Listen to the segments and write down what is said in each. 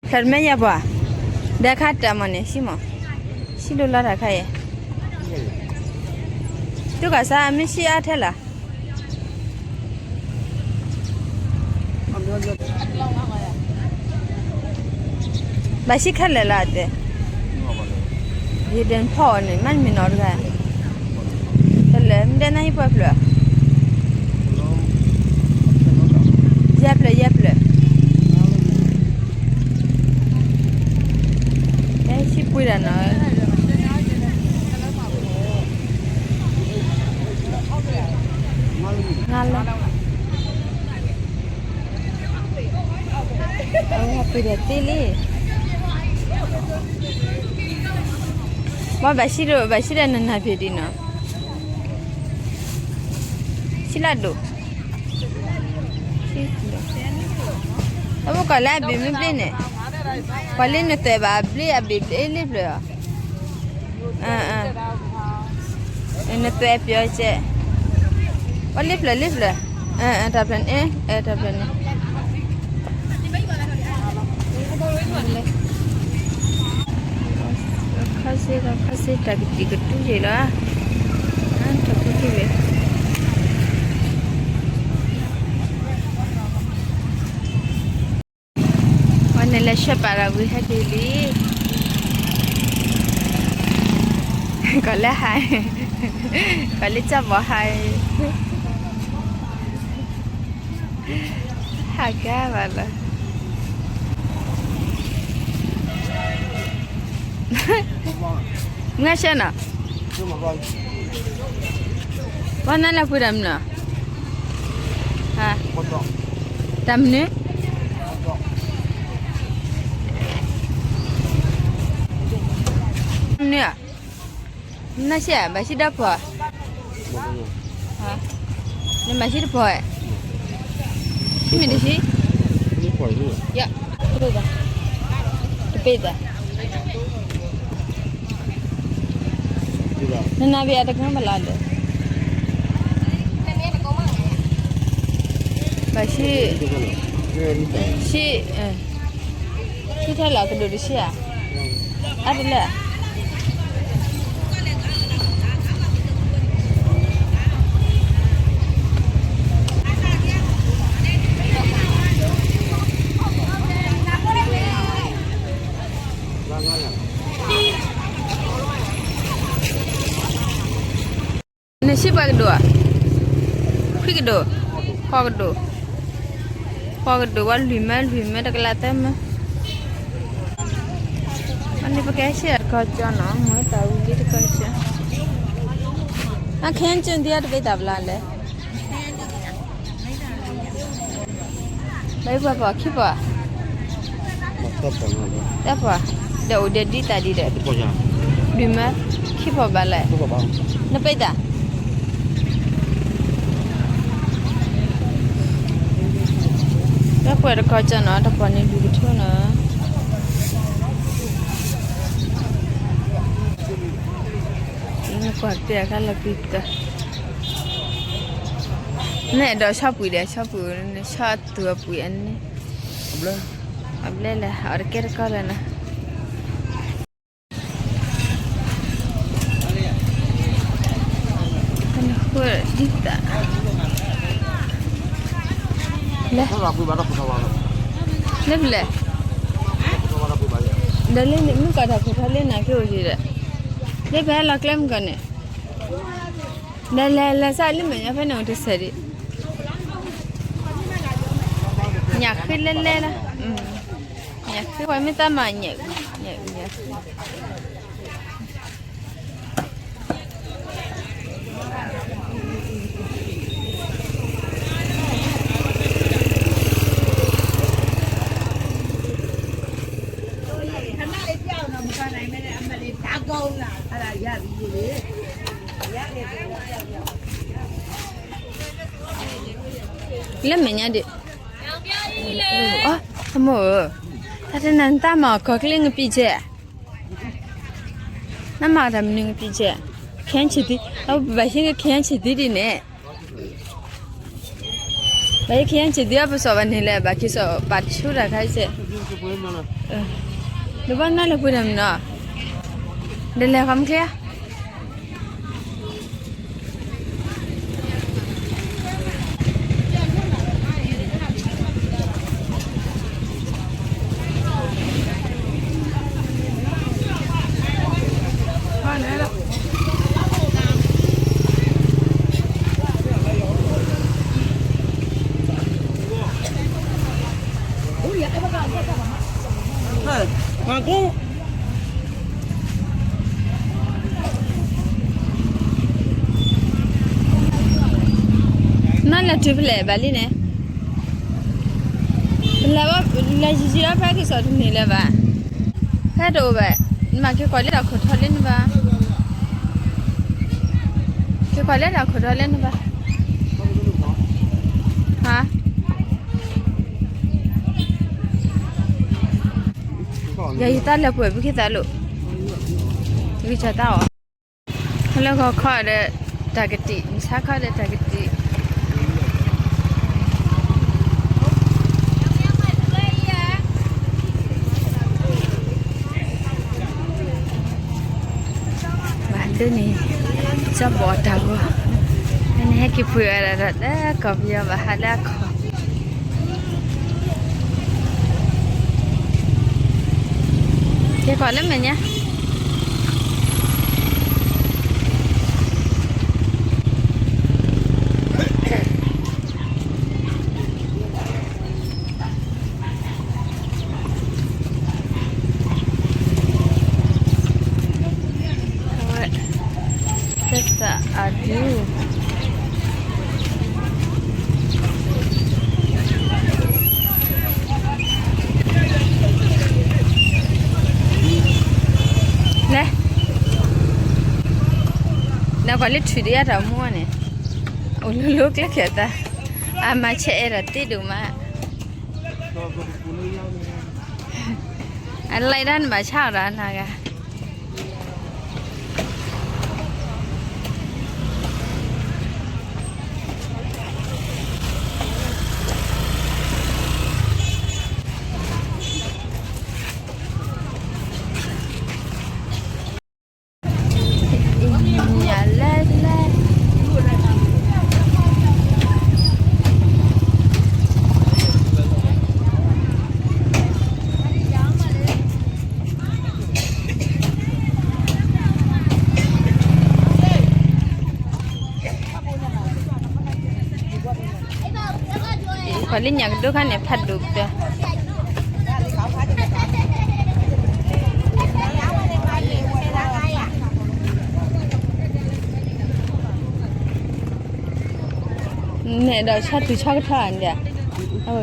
ဖျၢၣ်တမ့ၢ်ယဲၢ်ပှၤ, ဒီးခါတၢ်မီၢ်န့ၣ် ဆံမီၢ်, ဆံလိၤလီၤတၢ်ခါအံၤ, တုၤကီၢ်စါမ့ၢ်ဆံအါထဲလီၤ, ဘၣ်ဆံခဲလၢာ်လီၤအတဲ, ယဒၢးဖီအီၤန့ၣ် မ့ၢ်မ့ၢ်နီၢ်တဂၤ, တလၢမ့ၢ်တဲနၤဟံၣ်ပှဲၤဖျၢၣ်, ယဲၢ်ဖျၢၣ်ယဲၢ်ဖျၢၣ်, ဟဲဆံပှ့ၤတၢ်နီၤ, ငါလီၤ, အဝဲပှ့ၤဒီးသ့လံ, ဘၣ်ဘၣ်ဆံဒီး ဘၣ်ဆံဒီးနနၢ်ဖံးဒံးနီၤ, ဆံလၢဒိၣ် အဝဲကီၢ်လၢအဘ့ၣ်မ့ၢ်ဘျ့န့ၣ်, ပှၤလၢနသွဲၣ်ဘၣ်အဘျ့အဘ့ၣ်ဘျ့လံဖျၢၣ်အီၤ, နသွဲၣ်ပျီကဲ, ပှၤလံဖျၢၣ်လံဖျၢၣ်, တၢ်ဖျၢၣ်န့ၣ်, တၢ်ဖျၢၣ်န့ၣ် ခီၣ်စ့ၢ်ခီၣ်စ့ၢ်တၢ်ကတံာ်ကတူၢ်ယံာ်လီၤ, ထီၣ်ဖူထံဝဲ, ဝဲန့ၣ်လဲၤဆှၢပာ်တၢ်ဝံၤဟဲက့ၤလံ, ကီၢ်လၢဟါ, ကီၢ်လၢကၠီဘီဟါ, ဟးကါဘၣ်လီၤ. မုၢ်ဆ့ၣ်နီၤ, ပှၤနၤလၢပှ့ၤတၢ်မနုၤ, တၢ်မနုၤ, မနုၤ, နဆ့ၣ် ဘၣ်ဆံဒီးဖီ, နဘၣ်ဆံတဖီ, ဆံမ့ၢ်တဆံ, တပ့ၤသး, နနၢ်ပၢၢ်အတကနၣ်ဘၣ်လီၤဒီး, ဘၣ်ဆံ, ဆံ, ဆံထဲလီၤကဒိၣ်တဆံဧါ, အါတလၢ နဆံပှဲၤကဒိၣ်ဧါ, ခွံကဒိၣ်, ဃိးကဒိၣ်, ဃိးကဒိၣ်ဝဲလွံၢ်မၢ, လွံၢ်မၢတကလးသၢမၢ, အန့ၣ်ပကဟဲဆံတကီၢ်ကၠီနီၤ, မ့ၢ်တၢ်ဝံၤလံတကီၢ်ကၠီ, အခဲအံၤကၠိၣ်ဒံးအတဘ့ၣ်တၢ်ဘျါလဲၣ်. ဘၣ်ပှၤပှၤခံပှၤ, တၢ်ပှၤ, ဒီးအိၣ်ဒီးဒ်တၢ်ဒ်ဒီး, ဒုးမၢ, ခံပှၤဘၣ်လဲၣ်, နပၢၢ်တၢ်, တၢ်ပှၤတခီကၢနီၤ, တၢ်ပှၤန့ၣ်ဒုးကထိနီၤ, နကွၢ်တဲအခါလီၤပံၤတၢ် နအဲၣ်ဒိးဆီပှံၤဒီးဆီပှံၤ, နဆီတုၤအပှံၤအန့ၣ်, အဘျဲၣ်လဲၣ်, အီၤတကဲတကီၢ်လၢနၤ, နဃိဒ်သး, လဲၣ်, လၢပလဲၣ်, ဒီးလၢမုၢ်ကီၢ်တၢ်ဖိထီလၢနၤက့အိၣ်ယံၤဒီး, လၢပဟဲလီၤကျဲမုၢ်ကီၢ်န့ၣ် ဒီးလဲၤလဲၤစးလၢမဲာ်ညါဖဲန့ၣ်အိၣ်တဆဲးဒံး, ညၣ်ဃ့လဲၤလဲၤလီၤ, ညၣ်ဃ့ပှၤမ့ၢ်သးမၤညၣ်, ညၣ်, လၢမဲာ်ညါဒံး, အမိၢ်ဧၢ, တၢ်တနၤနတၢ်မၤကီၢ်ချ့ငပံးကဲ, နမၤတၢ်မနုၤငပံးကဲ, ခဲအံၤဆံးသံ, ဘၣ်ဟံးကခဲအံၤဆံးသံဒ်န့ၣ်, ဘၣ်ဟံးခဲအံၤဆံးသံအပစီၣ်ဘၣ်န့ၣ်လဲၣ်, ဘၣ်က့ၤစီၣ်ပာ်တဆူတၢ်ခါဆဲး ဒုးဘၣ်နၢ်လၢပှဲၤဒီးမနီၤ, ဒ်လဲၣ်ဃီမချ့ဧါ. နလဲၤတုၤဖဲလဲၣ်ဘၣ်လံန့ၣ်, လဲၤဘၣ် လဲၤယံာ်ယံာ်အီၤဖဲကစီၣ်တန့ၢ်လၢၤဘၣ်, ဖဲတအိၣ်ဘၣ်, နမ့ၢ်က့ၤကွၢ်လၢတၢ်ခိၣ်ထီၣ်လၢနဘၣ်, က့ၤကွၢ်လၢတၢ်ခိၣ်ထီၣ်လၢနဘၣ်, ဟါ ယၤယတၢ်လၢပှဲၤဘုခ့သးလိာ်, ဂံၢ်စၢ်တၢ်အီၣ်, ဟဲလၢဂီၤခီဒီးတၢ်ကတံာ်, မုၢ်ဆါခီဒီးတၢ်ကတံာ်, ဘၣ်ဒိးန့ၣ်, ကၠီဘီၣ်တၢ်ဂီၤ, နဟဲက့ၤပှ့ၤဝဲဒၣ်ဒီး လၢကီၢ်ပယီၤဘၣ်ဟးလၢအခီၣ် က့ၤကွၢ်လၢမဲာ်ညါ, အဝဲ တၢ်အဒူ လဲၤ, နကွၢ်လၢထုးဒံးယါတၢ်မူန့ၣ်, အိၣ်လိၤလိၤကျဲခဲအသး, အမၤဆဲးအဲၣ်ဒိးတ့ဒိၣ်မး, အလဲၤဒၣ်နဘၣ်ဆါအီၤဒီးနၤဂၤ လဲၤလဲၤ, ပှၤလၢညါကဒိခါန့ၣ် ဖးဒိၣ်ကတၢၢ် န့ၣ်ဒီးဆီတုၤဆီကထီၣ်အံၤဒီး,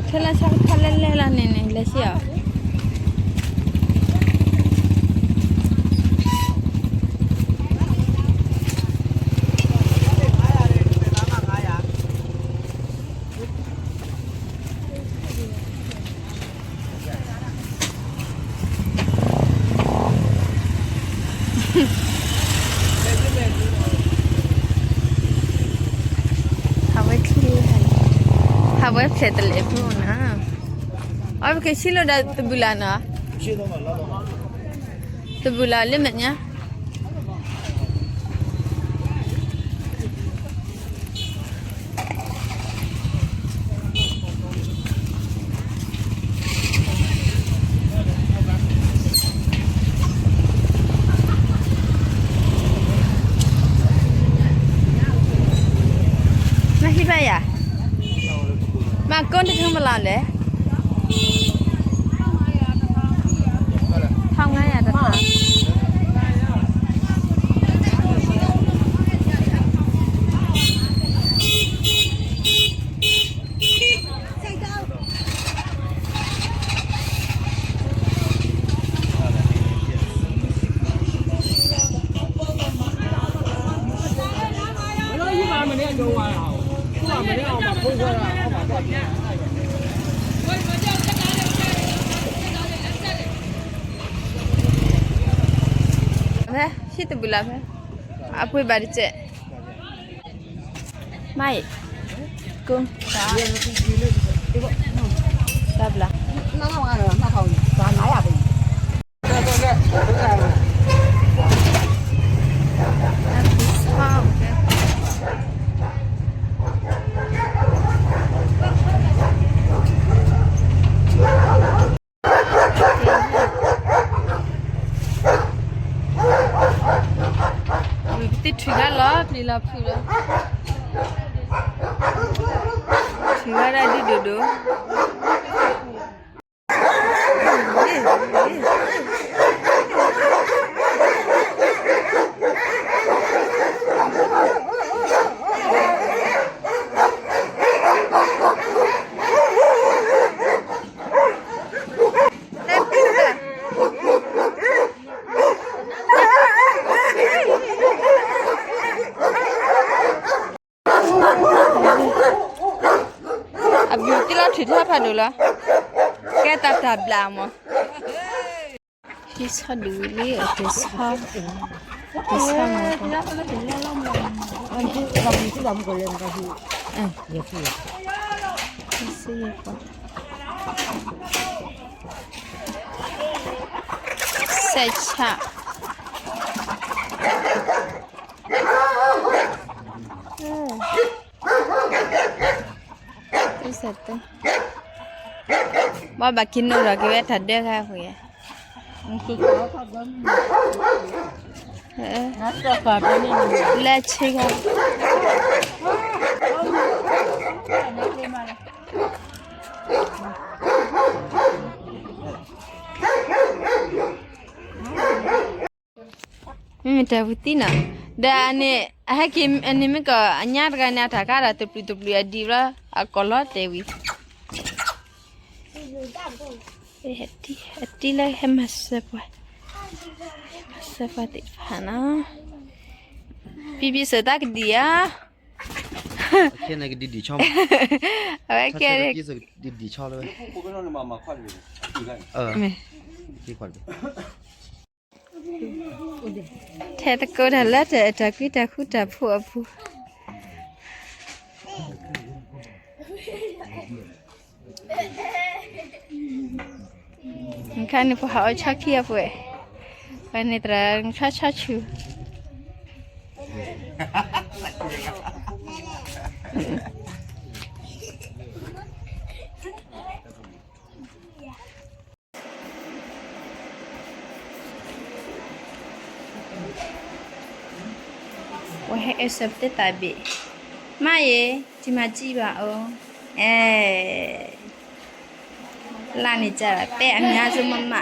ထဲလၢဆီကထီၣ်လဲၣ်လဲၣ်လီၤန့ၣ်န့ၣ် လဲၤစံၣ်အီၤ ဟးဝဲချ့, ဟးဝဲဖျဲးတလဲးဖိနီၤ, အီ ပကဆံးလိာ်ဒီးတဘုလၢ်နီၤ, တဘုလၢ်လၢမဲာ်ညါ နဟံးဘၣ်ယၤ, မ့ၢ်ကိးတထံမလီၤလဲၣ်, ထောင်ငါးရာတထောင်. ဖဲ ဟံၣ်တဘုလၢ်ဖဲ အပှ့ၤဘၣ်တကဲး မ့ၢ်အံၤ ကိး တၢ်ဘျါ ပသ့ၣ်ထုးဂၤလီၤ ပျံၤလီၤဖုးလီၤ, ထုးဂၤဒၣ်ဒ်ဒိၣ်ဒိၣ်. အဘျုးတံၢ်လီၤထုးထီၣ်ဖးဒိၣ်လီၤ, ကဲတၢ်တၢ်ဘျးမး, ဟံးဆီဒုးလံ အကဲဆီ, ကဲဆီမး, စဲးဆၣ် ဘၣ်ဘၣ်က့ၤနိၣ်ဒီးက့ၤဝဲတၢ်ဒၢဂၤဃီဧါ, လၢဆ့ဂၤ မ့မ့ၢ်တၢ်ဝံၤသံနီၤ, ဒီးအန့ၣ် အဟဲက့ၤအန့ၣ်မ့ၢ်ကီး အညါတဂၤန့ၣ် အတၢ်ကါဒီးတပျုာ်တပျုာ်အဒံးဘျီ အကိာ်လီၤတဲာ်ဝံၤ, အတံၢ်လၢဟဲမၤစၢၤပှၤ, ဟဲမၤစၢၤပှၤသ့ၣ်တဖၣ်နီၤ, ပံပံစၢၤတၢ်ကဒံးဧါ, အဝဲကဲ ဒံးဒံးဆီလီၤဝဲ ထဲသကိးတၢ်လၢတၢ်အဲၣ်တၢ်ကွံတၢ်ဃူတၢ်ဖိးအပူၤ, နခါန့ၣ် ပှၤဟးအီၣ်ဆီခံအပှဲၤ, ပှၤန့ၣ်သရၣ်နခါဆီဆူၣ်, ဝဲဟဲအၢစၢၤပသ့ၣ်သးဘ့ၣ်, မါယ့, တံၤမၤစံဘၣ်အီၤ, အဲ, လၢန့ၣ်ကၢ်ဒီး ပဲအများဆုံးမမ,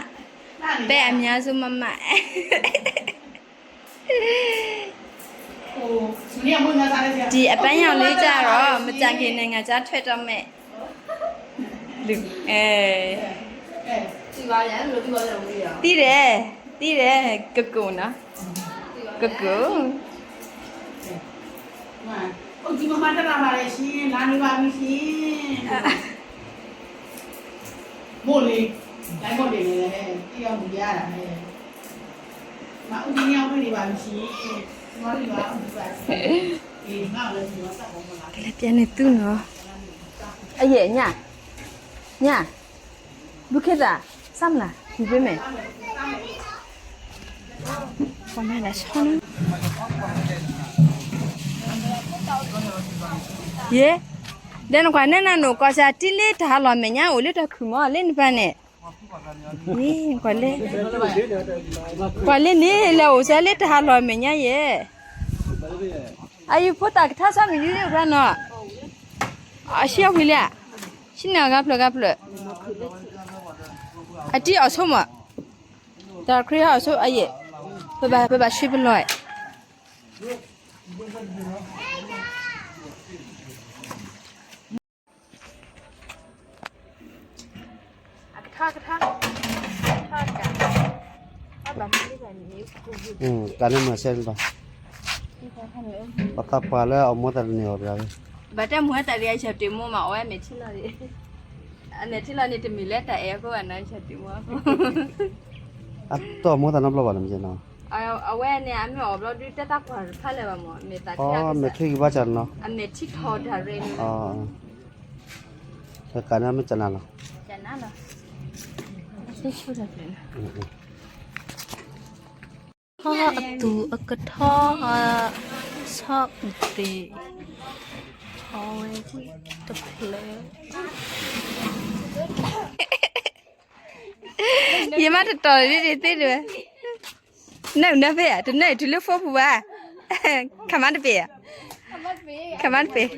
ပဲအများဆုံးမမ, ဒီအပန်းရောင်လေးကြတော့ မကြာခင်နိုင်ငံခြားထွက်တော့မယ်, အဲ, သီးတယ်, သီးတယ်, ကကိၣ်နီၤ, ကကိၣ် အိၣ်ကံမမတရၣ်မၤလဲၣ်ဆ့, လါန့ၣ်ဘၣ်မံဆ့, မိၢ်လံ, တၢ်မိၢ်လံန့ၣ်, တံၢ်အီၣ်မူၤယါ, မၤအိၣ်ကံန့ၣ်အီၣ်မ့ၢ်န့ၣ်ဘၣ်မံဆ့, မၤအိၣ်ကံဘၣ်, ကလဲၤပျဲန့ၢ်သူနီၤ, အယဲၢ်ညၣ်, ညၣ် ဘုခ့သၣ်, စၢ်မလၢ်, ယူၤပ့မဲာ်, ပှၤမၤဒၣ်ဆီနီၤ, ယဲ, ဒီးနကွၢ်နဲနၤနိၣ် ကီၢ်စဲၣ်တံၢ်လၢတၢ်ဟးလီၤမဲာ်ညါ အိၣ်လၢတၢ်ခုၣ်မး လၢနပၢ်န့ၣ်, ကွၢ်လၢ, ကွၢ်လၢန့ၣ် လဲၤအိၣ်စဲလၢတၢ်ဟးလီၤမဲာ်ညါယဲ, အယုၤဖိသၣ်ကထါဆၢမုၢ်ယူၤလၢအကျါနီၤ, အဆံအဝံၤလံ, ဆံန့ၣ်အဂၤဖျၢၣ်ဂၤဖျၢၣ်, အတံၢ်အီၣ်ဆိမး, တၢ်ခရံာ်ဟီၣ်ဆိအယဲၢ်, ပဘၣ်, ပဘၣ်ဆှံပလီၢ်, ကန့ၣ်မၤစဲလီၤ, ပှၤသးပှၢ်လၢအီၣ်မိၢ်သၣ်တန့ၢ်အီၤတဂၤ, ဘၣ်တဲမိၢ်သၣ်တဂၤ ယတ့မိၢ်မး အီၣ်ဝဲအမဲာ်ထံလီၤ, အမဲာ်ထံလီၤန့ၣ် တမ့ၢ်လၢတၢ်အဲၣ်အဃိဘၣ်နီၤ ယတ့မိၢ်အဃိ, အတအီၣ်မိၢ်သၣ်နီတဘျီဘၣ်နီၤ, အဝဲန့ၣ် အမ့ၢ်အီၣ်ဘျီဒုး တၢ်သးပှၢ်တဖၣ်လၢၤဘၣ်မး မ့ၢ်သး, မဲာ်ချံကဘၣ်စၢ်နီၤ, အမဲာ်ထံထီၣ်တၢ်ရဲၣ်န့ၣ်, ကန့ၣ်မ့ၢ်ကနၤလီၤ, ကနၤလီၤ, တဆိတၢ်ဖျၢၣ်န့ၣ်, ထီၣ်အသူၣ်အကထီ ဆီအုၣ်သ့ၣ်, ထီဝဲဝံၣ်တဖျၢၣ်, ယမ့ၢ်တတီၤဒ်ဒ်သ့ဒၣ်ဝဲ, နၢၣ်နၢၣ်ဖဲဧါ, တနၢၣ်တုၤလၢဖိပူၤဘၣ်, ခမါတပ့ၤဧါ, ခမါတပ့ၤ,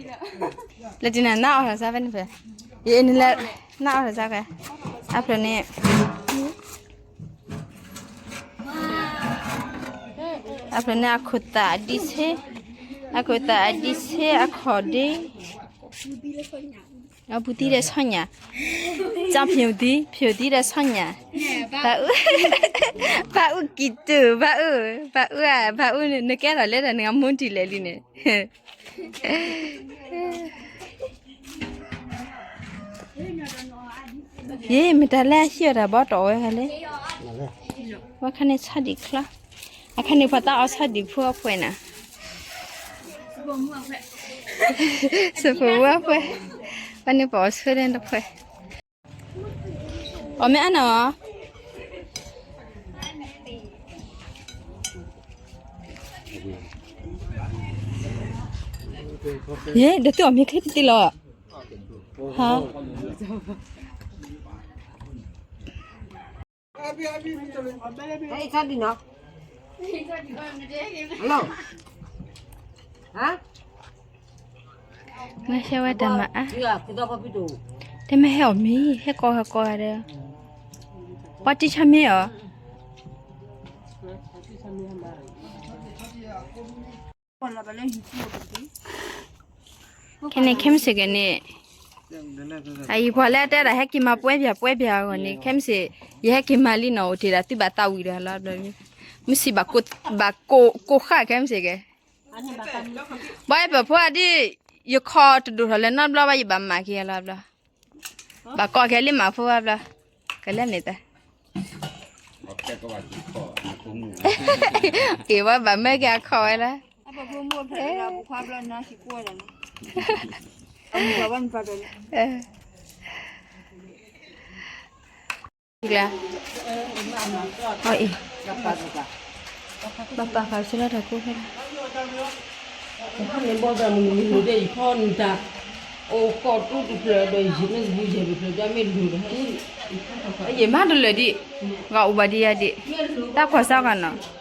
လၢတနၤနၢ်အီၣ်ထီၣ်စၢ်ဖဲန့ၣ်ဖဲ, ယအံၤန့ၣ်လၢ နၢ်အီၣ်ထီၣ်စၢ်ဖဲ, အဖျၢၣ်န့ၣ် အဖျၢၣ်န့ၣ်အခိၣ်သးအဒံဆ့, အခိၣ်သးအဒံဆ့အခီၣ်ဒ့, အပူၤသံဒီးဆီညၣ်, ကၠီဖျိသံ, ဖျိသံဒီးဆီညၣ်, ဘၣ်အုၣ်, ဘၣ်အုၣ်ကံၢ်တူာ်, ဘၣ်အုၣ်, ဘၣ်အုၣ်ဧါ, ဘၣ်အုၣ်န့ၣ် နကဲထီၣ်လဲၤတၢ်နဂၤမူဒ်လဲၣ်လံန့ၣ် ယ့ မတၤလၢအဟံၣ်အီၣ်တၢ်ဘီတီၢ်ဝဲဂၤလဲၣ်, ဝဲခါန့ၣ်ဆီဒံၣ်ချီ, အခါန့ၣ်ပှၤသးအီၣ်ဆီဒံၣ်ဖိအဖှဲးနၤ, စဖိဝဲအဖှဲး, ဝဲန့ၣ်ပှၤအီၣ်ဆိလၢတဖှဲး, အီၣ်မ့ၢ်အါနီၤ ယ့ ဒီးသုအီၣ်မ့ၤချ့တသ့လီၤ, ဟါ မၤရှဲဝဲတၢ်မၤအါ, တမ့ၢ်ဟဲအီၣ်မ့ၤ ဟဲကိးဂၤကိးဂၤဒီး, ပှၤတံၢ်ဆါမ့ၢ်အီၤ ခဲန့ၣ် ခဲမုၢ်ဆ့ၣ်ကဲန့ၣ်, အအံၤပှၤလၢအတဲဒၣ်ဟဲက့ၤမၤပှဲပၠးပှဲပၠးအဂီၢ်န့ၣ် ခဲမုၢ်ဆ့ၣ်, ယဟဲက့ၤမၤလံနီၤ အိၣ်တ့ၢ်ဒၣ်သုဘၣ်သးဝံၤဒီးလီၤဘျီ, မုၢ်ဆ့ၣ်ဘၣ်ကိၢ်ဃၣ်ခဲမုၢ်ဆ့ၣ်ကဲ, ဘၣ်အဲၣ်ပၢၢ်ဖိအဒံး, ယခီတဒိၣ်ထီၣ်လၢနီတဘျီဘၣ် ယဘၣ်မၤက့ၤလီၤဘျီ, ဘၣ်ကိးက့ၤလံမၤဖိဘၣ်ဘျီ, ကလဲၣ်န့ၣ်တၢ် က့ၤဝဲဘၣ်မၢက့ၤအခီၣ်ဝဲလၢ, အံၤ, ဘၣ်ပာ်ဃာ်ဆူလၢတၢ်ကိးဖဲန့ၣ်, အိၣ်ကီၢ်တူတဖျၢၣ်ဒီး ယမ့ၢ်တဘူယဲၢ်တဖျၢၣ်ဒီးမ့ၢ်တလိၣ်ဒီး, ယမၤတလၢာ်ဒံး, ဂၤအိၣ်ဘၣ်ဒံးယၤဒံး, တၢ်ကွၢ်စၢ်ဂၤနီၤ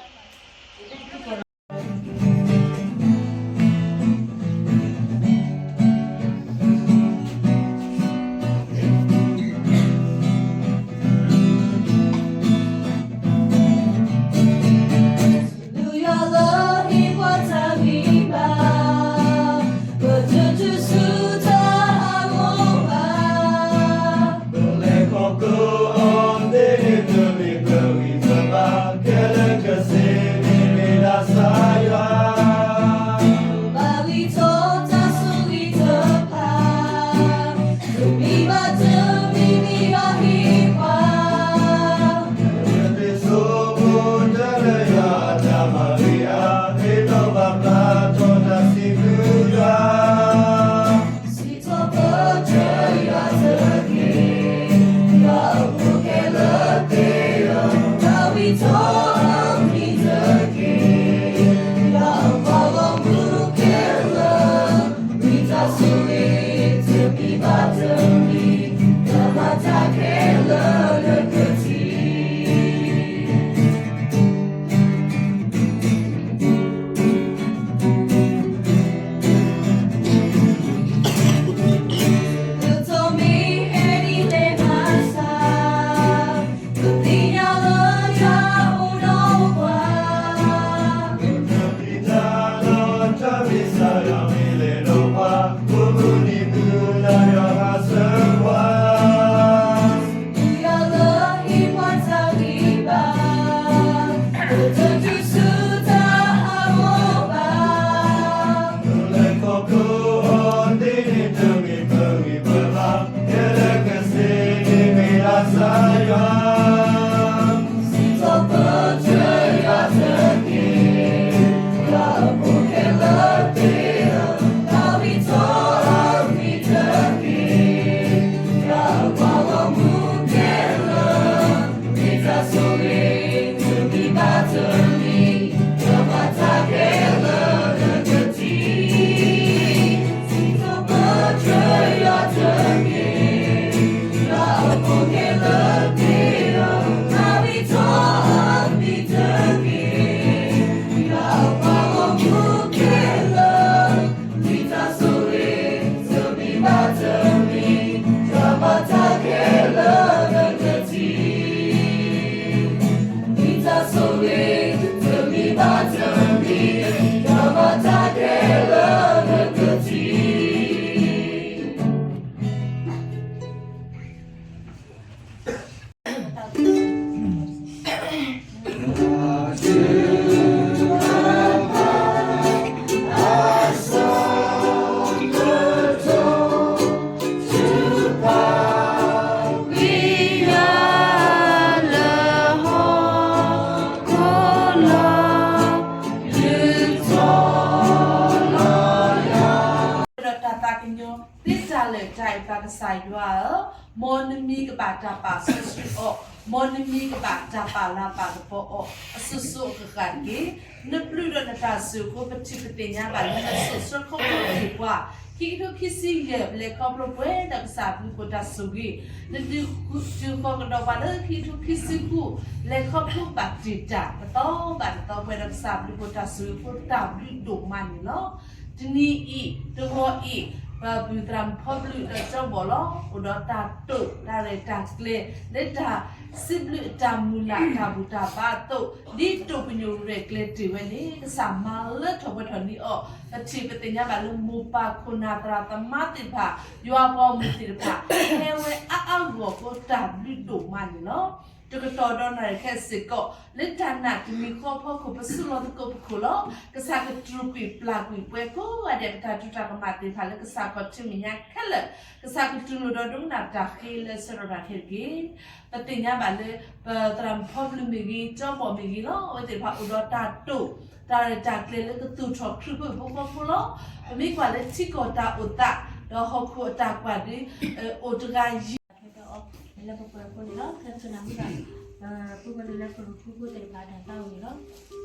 ကစၢ်ယွၤဧၢ, မ်နမံၤကဘၣ်တၢ်ပာ်စီဆှံအီၤ, မ်နမံၤကဘၣ်တၢ်ပာ်လၤပာ်ကပီၤအီၤ အစိၤစိၤအဃၣ်ဃၣ်တက့ၢ်. နဘျုးဒီးနတၢ်ဆိၣ်ဂ့ၤအဃိ ပထံၣ်ပသ့ၣ်ညါဘၣ်လၢ နစိာ်ဆှၢခီဖျိလီၤက့ၤပှၤ ခံကထိခံဆံယဲၢ် လဲၤခီဖျိပှဲၤဒီးကစၢ်အဘျုးအဖှိၣ်တၢ်ဆိၣ်ဂ့ၤ, နဒုးဃီၤကဒီးပှၤလၢခံကထိခံဆံဃု လဲၤခီဖျိဘၣ်တ့ၢ်တၢ် တသီဘၣ်တသီ ပှဲၤဒီးကစၢ်အဘျုးအဖှိၣ်တၢ်ဆိၣ်ဂ့ၤအဃိ တၢ်ဘျုးဒိၣ်မးန့ၣ်လီၤ. တနံၤအံၤ တဂီၤအံၤ ပပုၢ်သရၣ်မုၣ်ဖီဘျုးဒီးကၠီဘီၣ်လီၤ. အိၣ်ဒီးတၢ်တိာ်တၢ်ရဲၣ်တၢ်ကျဲၤ လၢတၢ်စံးဘျုးအတၢ်မုၢ်လၢ်တၢ်ဘူၣ်တၢ်ဘါအသိး, ဒ်တိာ်ပညိၣ်ရဲၣ်ကျဲၤတ့ၢ်ဝဲန့ၣ် ကစၢ်မၤလၢထီၣ်ပှဲၤထီၣ်န့ၢ်အီၤ, ပထံၣ်ပသ့ၣ်ညါဘၣ်လၢမိၢ်ပၢ်ခိၣ်နၢ်သရၣ်သမါသ့ၣ်တဖၣ်, ယွၤပှၤဂီၢ်မုၢ်သ့ၣ်တဖၣ် ဟဲဝဲအါအါဂီၢ်ဂီၢ်အဃိ တၢ်ဘျုးဒိၣ်မးန့ၣ်လီၤ. တကတီၢ်ဒီးနၣ်ရံၣ်ခဲစ့ၢ်ကီး လၢတၢ်နာ်တမံၤဃီအဖီခိၣ် ပစုလီၤသကိးပခိၣ်လီၤ. ကစၢ်ကတြူာ်ကွံာ်ပျၢ်ကွံာ်ပှၤကိးဂၤဒဲး ပတၢ်ထုးတၢ်ကမၣ်သ့ၣ်တဖၣ်လၢကစၢ်ခီၣ်ထံးမဲာ်ညါခဲလၢာ်, ကစၢ်ကတူၢ်လိာ်ဒီးဒိကနၣ်ပတၢ်ဃ့လၢဆၢကတီၢ်ခဲတက့ၢ်. ပသ့ၣ်ညါဘၣ်လၢ ပသရၣ်မုၣ်ဖီဘျုးမ့ၢ်ဂ့ၤ, ကၠီဘီၣ်မ့ၢ်ဂ့ၤလီၤ. အဝဲသ့ၣ်တဖၣ်အိၣ်ဒီးတၢ်တိာ် တၢ်ရဲၣ်တၢ်ကျဲၤလၢကသူၣ်ထီၣ်ချုးဖုၣ်ဖိဃီဖိလီၤ. ပမ့ၢ်ကွၢ်လၢထံကီၢ်တၢ်အိၣ်သး ဒီးဟီၣ်ခိၣ်အတၢ်ကွၢ်ဒု အိၣ်တဂၤယံၤ ခဲကီး လၢပပှၤဖိန့ၣ်လီၤ. ခဲကနၣ်မုၢ်ဘၣ် ပုၢ်ဖိလၢလၢပရူၢ်ဖုဖိသ့ၣ်တဖၣ်တၢ်သးဝံၣ်န့ၣ်လီ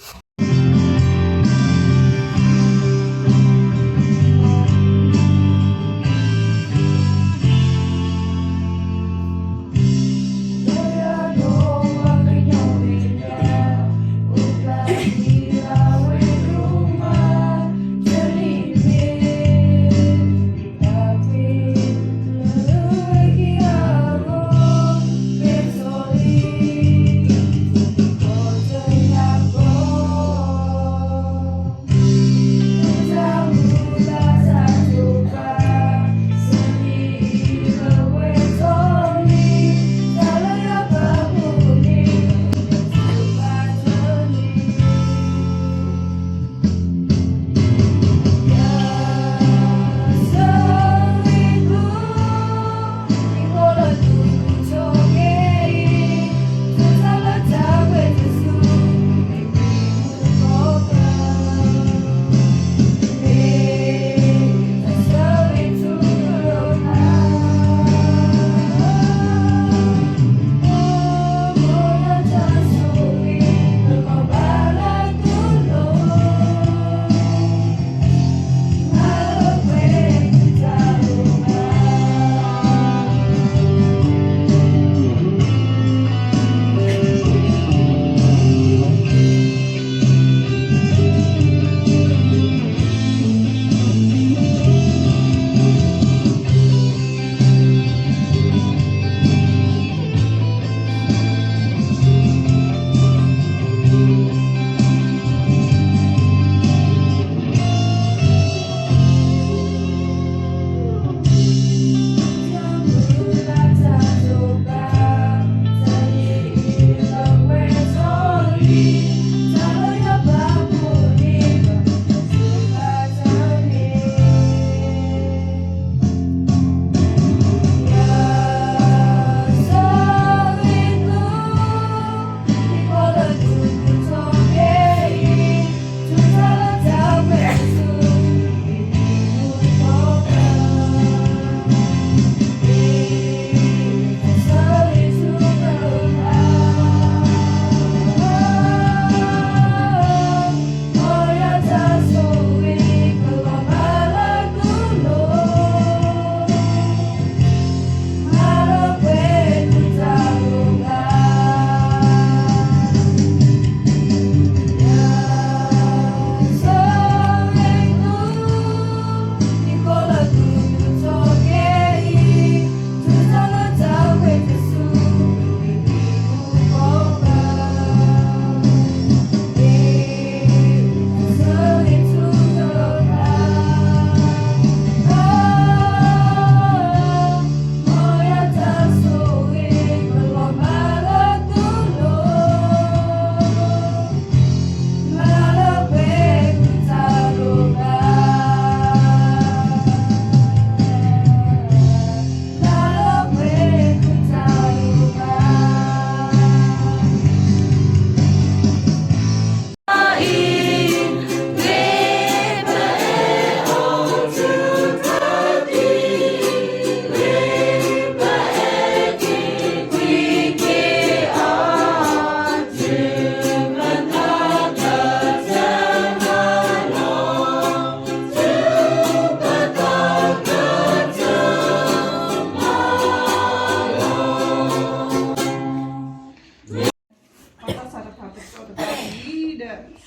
ၤ.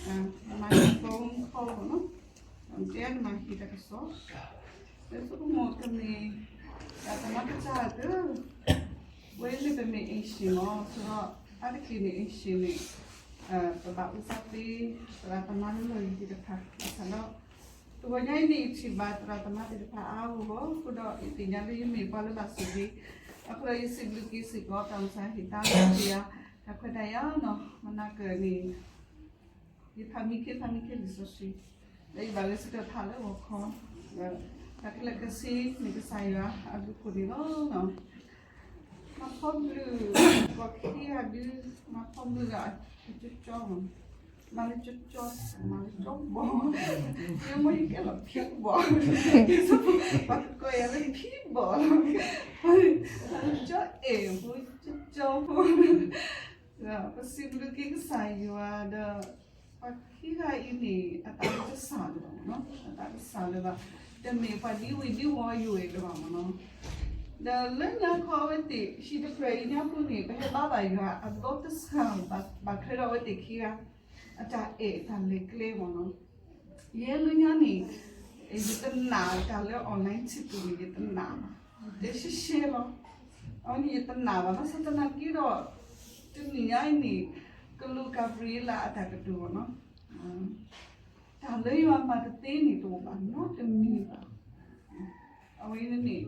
မၤ phone call နီၤ, တဲနမၤဟံၣ်တၢ်ကစီၣ်, လၢဆိကမိၣ်ကမ့ၢ် တၢ်သနာ်ကစၢ်က ဝဲန့ၣ်ပမ့ၢ် Asian လီၤ, ဆိုတော့ အါတက့ၢ်န့ၣ် Asian န့ၣ် ပဘၣ်အူသးသ့ သရၣ်သမါလၢလီၢ်ယံၤသ့ၣ်တဖၣ် ဘၣ်ဆၣ်ဒီး တဂီၤညါအံၤန့ၣ် ယထံၣ်ဘၣ်သရၣ်သမါသ့ၣ်တဖၣ်အါဂီၢ်ဂီၢ်, အဃိဒီးယသ့ၣ်ညါလၢယမ့ၢ်ပှၤလၢဘၣ်ဆိၣ်ဂ့ၤ, အဃိဒီးယစံးဘျုးက့ၤစ့ၢ်ကီး တၢ်အိၣ်ဆၣ်ဟ့ၣ်သါလၢယၤ တၢ်ခွဲးတၢ်ယာ်နီၤ, မနၤကၢၢ်န့ၣ် ယဖးမံခ့ ဖးမံခ့လံာ်စီဆှံ, ဒီးယဘၣ်ဂဲၤဆၢထၢၣ်ဖးလၢဂီၤခီ, ဒီးတၢ်ခဲလၢာ်ခဲဆ့န့ၣ် ကစၢ်ယွၤအဘျုးအဖှိၣ်န့ၣ်လီၤ. မၤဖီဘျုး ပှၤခံဂၤဒုး, မၤဖီဘျုးဂၤကၠီကၠီ, မၤလၢကၠီကၠီ, မၤလၢကၠီဘီ, ယမ့ၢ်ယကဲလီၤဖံဘီ, ပှၤကကိးယၤလၢဖံဘီ, ကၠီအဲၣ်ဖိ ကၠီကၠီဖိ ပစံးဘျုးက့ၤကစၢ်ယွၤဒီး ပှၤခံဂၤအံၤန့ၣ် အသးတစၢ်လၢၤဘၣ်မ့ၢ်နီၤ, အသးတစၢ်လၢၤဘၣ်, တမ့ၢ်ပှၤဒံဝံၤဒံဝီၤယိာ်အံၤလၢၤဘၣ်မ့ၢ်နီၤ, ဒီးလၢညါခီအဝဲသ့ၣ် ဟံၣ်တဖျၢၣ်အံၤညါပူၤန့ၣ် ပဟဲဘါဘၣ်ယွၤအဘျီတစှၤဘၣ်, ဘၣ်ထွဲဒီးအဝဲသ့ၣ်ခံဂၤ အတၢ်အဲၣ်တၢ်လဲၤကျဲမ့ၢ်နီၤ, ယဲလၢညါန့ၣ် ယတနာ်တၢ်လၢ online ထံပူၤန့ၣ် ယတနာ်ဘၣ်, ယတဲရှဲရှဲလီၤ, အဝဲန့ၣ်ယတနာ်ဘၣ်, ဘၣ်ဆၣ်သနာ်က့ဒီး တနံၤညါအံၤန့ၣ် ကလူးကၤဘြံၤလးအတၢ်ကတိၤမ့ၢ်နီၤ, တၢ်လၢယွၤမၤတသ့န့ၣ်တအိၣ်ဘၣ်နီတမံၤဘၣ်, အဝဲန့ၣ်န့ၣ်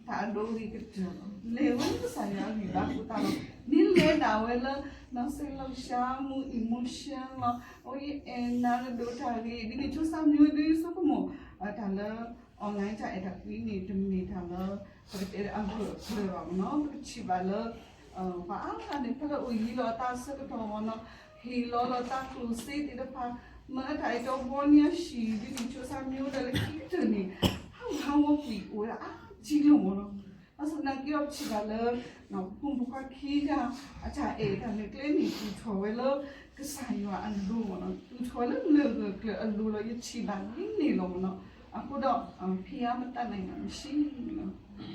တၢ်အဒိဂ့ၤကတၢၢ်လီၤ, လဲၤဝဲကစၢ်ယွၤအဂံၢ်ဘါအဃိသတးလီၤ, မ့ၢ်လဲၤဒၣ်ဝဲလၢ နီၢ်စဲးလီၤစှၤမူ emotion လီၤ, အဝဲယအဲၣ်နၤလၢဒိၣ်တၢ်ဂ့ၤ ဒ်န့ၣ်ဆိစါမံၤဒ်ဆိကမိၣ် တၢ်လၢ online တၢ်အဲၣ်တၢ်ကွံန့ၣ် တမ့ၢ်တၢ်လၢ ပကတဲလၢအဂၢၢ်အကျၢၤဘၣ်မ့ၢ်နီၤ, ပကထံၣ်ဘၣ်လၢ ပှၤအါဂၤန့ၣ် ဖဲလၢအိၣ်ယံၤလီၤအသးအဆၢကတီၢ်မ့ၢ်နီၤ, ဟ့ၣ်လီၤလီၤသးကျိၣ်စ့သ့ၣ်တဖၣ်, မၤတၢ်အဲၣ်တီဘီညါ ဟံၣ်ဒ်န့ၣ်ဆိစါမံၤဒီး လၢခံကတၢၢ်န့ၣ် ဟးဂူာ်ဟးဂီၤကွံာ်အိၣ်ဝဲဒၣ်အါကံလီၤမ့ၢ်နီၤ, ဘၣ်ဆၣ်သနာ်က့ဒီးပထံၣ်ဘၣ်လၢ ပဖိမုၣ်ဖိခွါခံဂၤ အတၢ်အဲၣ်တၢ်လဲၤကျဲန့ၣ် သူၣ်ထီၣ်ဝဲလၢ ကစၢ်ယွၤအလိၤမ့ၢ်နီၤ, သူၣ်ထီၣ်ဝဲလၢလၢၢ်ဂၢၢ်ကျၢၤအလိၤလီၤ, ယထံၣ်ဘၣ်ဒ်န့ၣ်လီၤမ့ၢ်နီၤ, အဃိဒီး ဖံယါမတၤနံၤမ့ၢ်ဆံ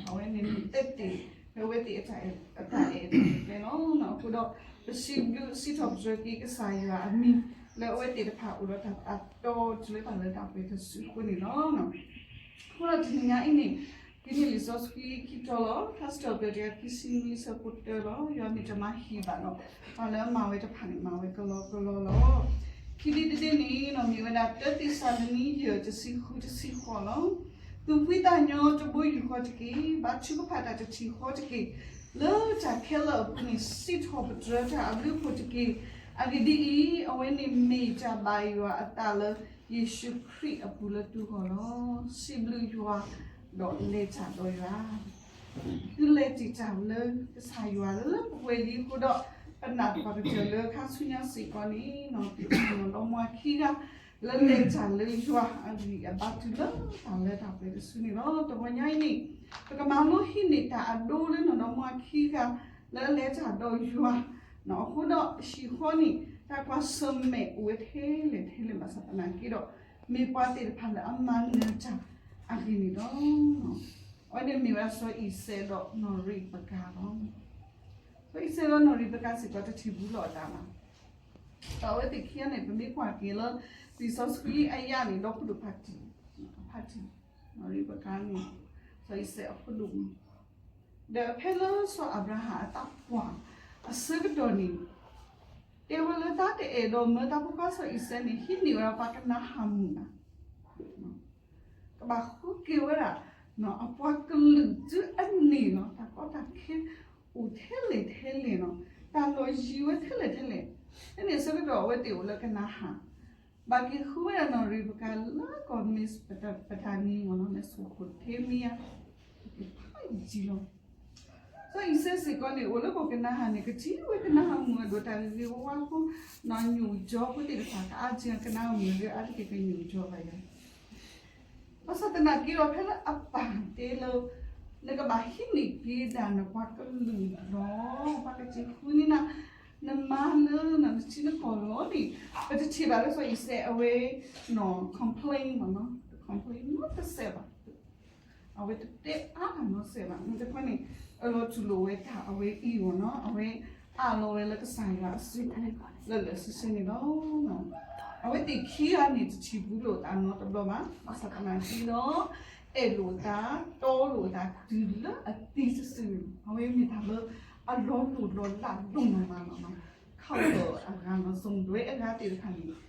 အဝဲန့ၣ်မ့ၢ်တဲတ့ၢ် ဖဲအဝဲသ့ၣ်အတၢ်အဲၣ်တၢ်လဲၤကျဲလီၤ, အဃိဒီး ပစံးဘျုးစံးထီၣ်ပတြၢၤက့ၤကစၢ်ယွၤအမံၤ လၢအဝဲသ့ၣ်တဖၣ်အိၣ်ဒီးတၢ်သးတီတုၤလၢတၢ်လၢတၢ်ပှဲၤတစုအဃိန့ၣ်လီၤ. အဃိဒီးတနံၤညါအံၤန့ၣ် ကနံၣ်လံာ်စီဆှံခံတီၤလီၤ, ထါစံးထီၣ်ပတြၢၤတကယၤခံဆံနွံဆၢဖိတၢလီၤ, ယွၤမ့ၢ်တမၤဟံၣ်ဘၣ်ဒီး ပှၤလၢအမၤဝဲတဖၣ်န့ၣ် မၤဝဲကလီကလီလီၤ. ခံဒ့တဒ့န့ၣ် မ့ၢ်ဝဲဒၣ်တၢသ့းစၤလနံယဲၢ်တဆံဃုတဆံဃိးလီၤ. သူၣ်ဖှံသးညီတဘိယူၢ်ဃီတက့ၢ်, ဘါထုကဖၣ်တၢ်တထံၣ်ဃီတက့ၢ်, လၢတၢ်ခဲလၢာ်အပူၤန့ၣ် စံးထီၣ်ပတြၢၤတၢ်အဘျုးအဖှိၣ်တက့ၢ်. အဂ့ၢ်ဒ်အံၤ, အဝဲန့ၣ်မ့ၢ်တၢ်ဘၣ်ယွၤအသးလၢ ယ့ၣ်ၡူးခရံာ်အပူၤလၢသုဂီၢ်လီၤ. စံးဘျုးယွၤ ဒီးလဲၤတၢ်ဒီးယွၤ သုလဲၤတံာ်တာ်လၢကစၢ်ယွၤလၢပှဲၤလံအဃိဒီး ပနာ်ပှၤကတၢၢ်လၢခါဆူညါစ့ၢ်ကီးန့ၣ် ပမ့ၢ်နီၢ်ဒီမါခံဂၤ လၢလဲၤတၢ်လၢယွၤအဂံၢ်အဘါတုၤလၢတၢ်လၢတၢ်ပှဲၤတစုန့ၣ်လီၤ. တဂီၤညါအံၤန့ၣ် ပကမၤလိဟံးန့ၢ်တၢ်အဒိလၢနီၢ်ဒီမါခံဂၤ လၢလဲၤတၢ်ဒီးယွၤ အဃိဒီးဟံၣ်ဃီန့ၣ် တၢ်ကွၢ်ဆၢၣ်မဲာ်အိၣ်ဝဲထဲလဲၣ်ထဲလဲၣ်ဘၣ်ဆၣ်သနာ်က့ဒီး မ့ၢ်ပှၤသ့ၣ်တဖၣ်လၢအမၤနၢၤတၢ်အဂ့ၢ်န့ၣ်လီၤ. အဝဲန့ၣ်မ့ၢ်ဝဲဒၣ်စီၤအံၤစဲးဒီးနီၢ်ရံးပကၤလီၤ. စီၤအံၤစဲးဒီးနီၢ်ရံးပကၤစ့ၢ်ကီးတထံၣ်ဘူးလိာ်အသးဘၣ်. ဒီးအဝဲသ့ၣ်ခံဂၤန့ၣ် ပမ့ၢ်ကွၢ်က့ၤလၢ လံာ်စီဆှံအယၣ်န့ၣ် ဒီဖုၣ်ဒိၣ်ဖးတံၢ်, ဖးတံၢ်, နီၢ်ရံးပကၤန့ၣ် စီၤအံၤစဲးအဖိဒိၣ်မုၣ် ဒီးဖဲလၢစီၤအၤဘြၤဟၣ်အသးပှၢ်အဆၢကတီၢ်န့ၣ် တဲဝဲလၢတၢ်တအဲၣ်ဒိးမၢတၢ်ဖိခွါစီၤအံၤစဲးန့ၣ် ဟံးန့ၢ်ဝဲဒၣ်ပှၤကနၤအၣ်မုၣ်ဘၣ်. ကဘၣ်ဃုက့ၤဝဲဒၣ် အပှၤကလုာ်တုၤအန့ၣ်လီၤ. တၢ်ကီတၢ်ခဲအိၣ်ထဲလဲၣ်ထဲလဲၣ်လီၤ. တၢ်လီၢ်ယံၤဝဲထဲလဲၣ်ထဲလဲၣ်. ဖဲန့ၣ်အဆၢကတီၢ်အဝဲသ့ၣ်အိၣ်လၢကနၤအၣ် ဘၣ်က့ၤဃုဝဲဒၣ်နီၢ်ရံးပကၤလၢကီၢ်မ့းစပတၤနံ မ့ၢ်နီၤ မ့ၢ်စိၤခိၣ်ထ့မံယါ ဖးယံာ်လီၤ. စီၤအံၤစဲးစ့ၢ်ကီးန့ၣ် အိၣ်လၢကီၢ်ကနၤအၣ်န့ၣ် ကထံၣ်ဝဲကနၤအၣ်မုၣ်အဒိၣ်တၢ်ဂ့ၤဂ့ၤဝါဝါဖိ နီၢ်ညိၣ်ကၠီဖိသ့ၣ်တဖၣ် ကအါကၢကနၤအၣ်မုၣ်လၢအါတက့ၢ်ကညိၣ်ကၠီဘၣ်ယၤ ဘၣ်ဆၣ်သနာ်က့ဒီး ဖဲလၢအပၢ်တဲလၢ နကဘၣ်ဟံးန့ၢ်က့ၤဒၣ်နပှၤကလုာ်ဒီး ပှၤကစံးဃုန့ၢ်နၤ နမါလၢနထံနကီၢ်လီၤန့ၣ် ပတထံၣ်ဘၣ်လၢစီၤအံၤစဲးအဝဲ နီၢ် complain မ့ၢ်နီၤ complain နီတစဲးဘၣ်. အဝဲတတဲအါတၢ်နီတစဲးဘၣ်. မ့ၢ်တခီန့ၣ် အလီၤတူၢ်လိာ်ဝဲတၢ်အဝဲအံၤမ့ၢ်နီၤ အဝဲအးလီၤဝဲလၢကစၢ်ယွၤအစုပူၤ လၢလၢဆ့ဆ့န့ၣ်လီၤ. အဝဲသ့ၣ်ခံဂၤန့ၣ် တထံၣ်ဘူးလိာ်သးနီတဘျီဘၣ်, ဘၣ်ဆၣ်သနာ်က့ဒီး အဲၣ်လိာ်သး တီလိာ်သးတုၤလၢအသံစုာ်စုာ်န့ၣ် အဝဲမ့ၢ်တၢ်လၢအလီၤလိၢ်လီၤလးဒိၣ်မးမးလီၤ. ခးလီၤအဂၤနီၤ စိၤဒွဲအဂၤသ့ၣ်တဖၣ်န့ၣ်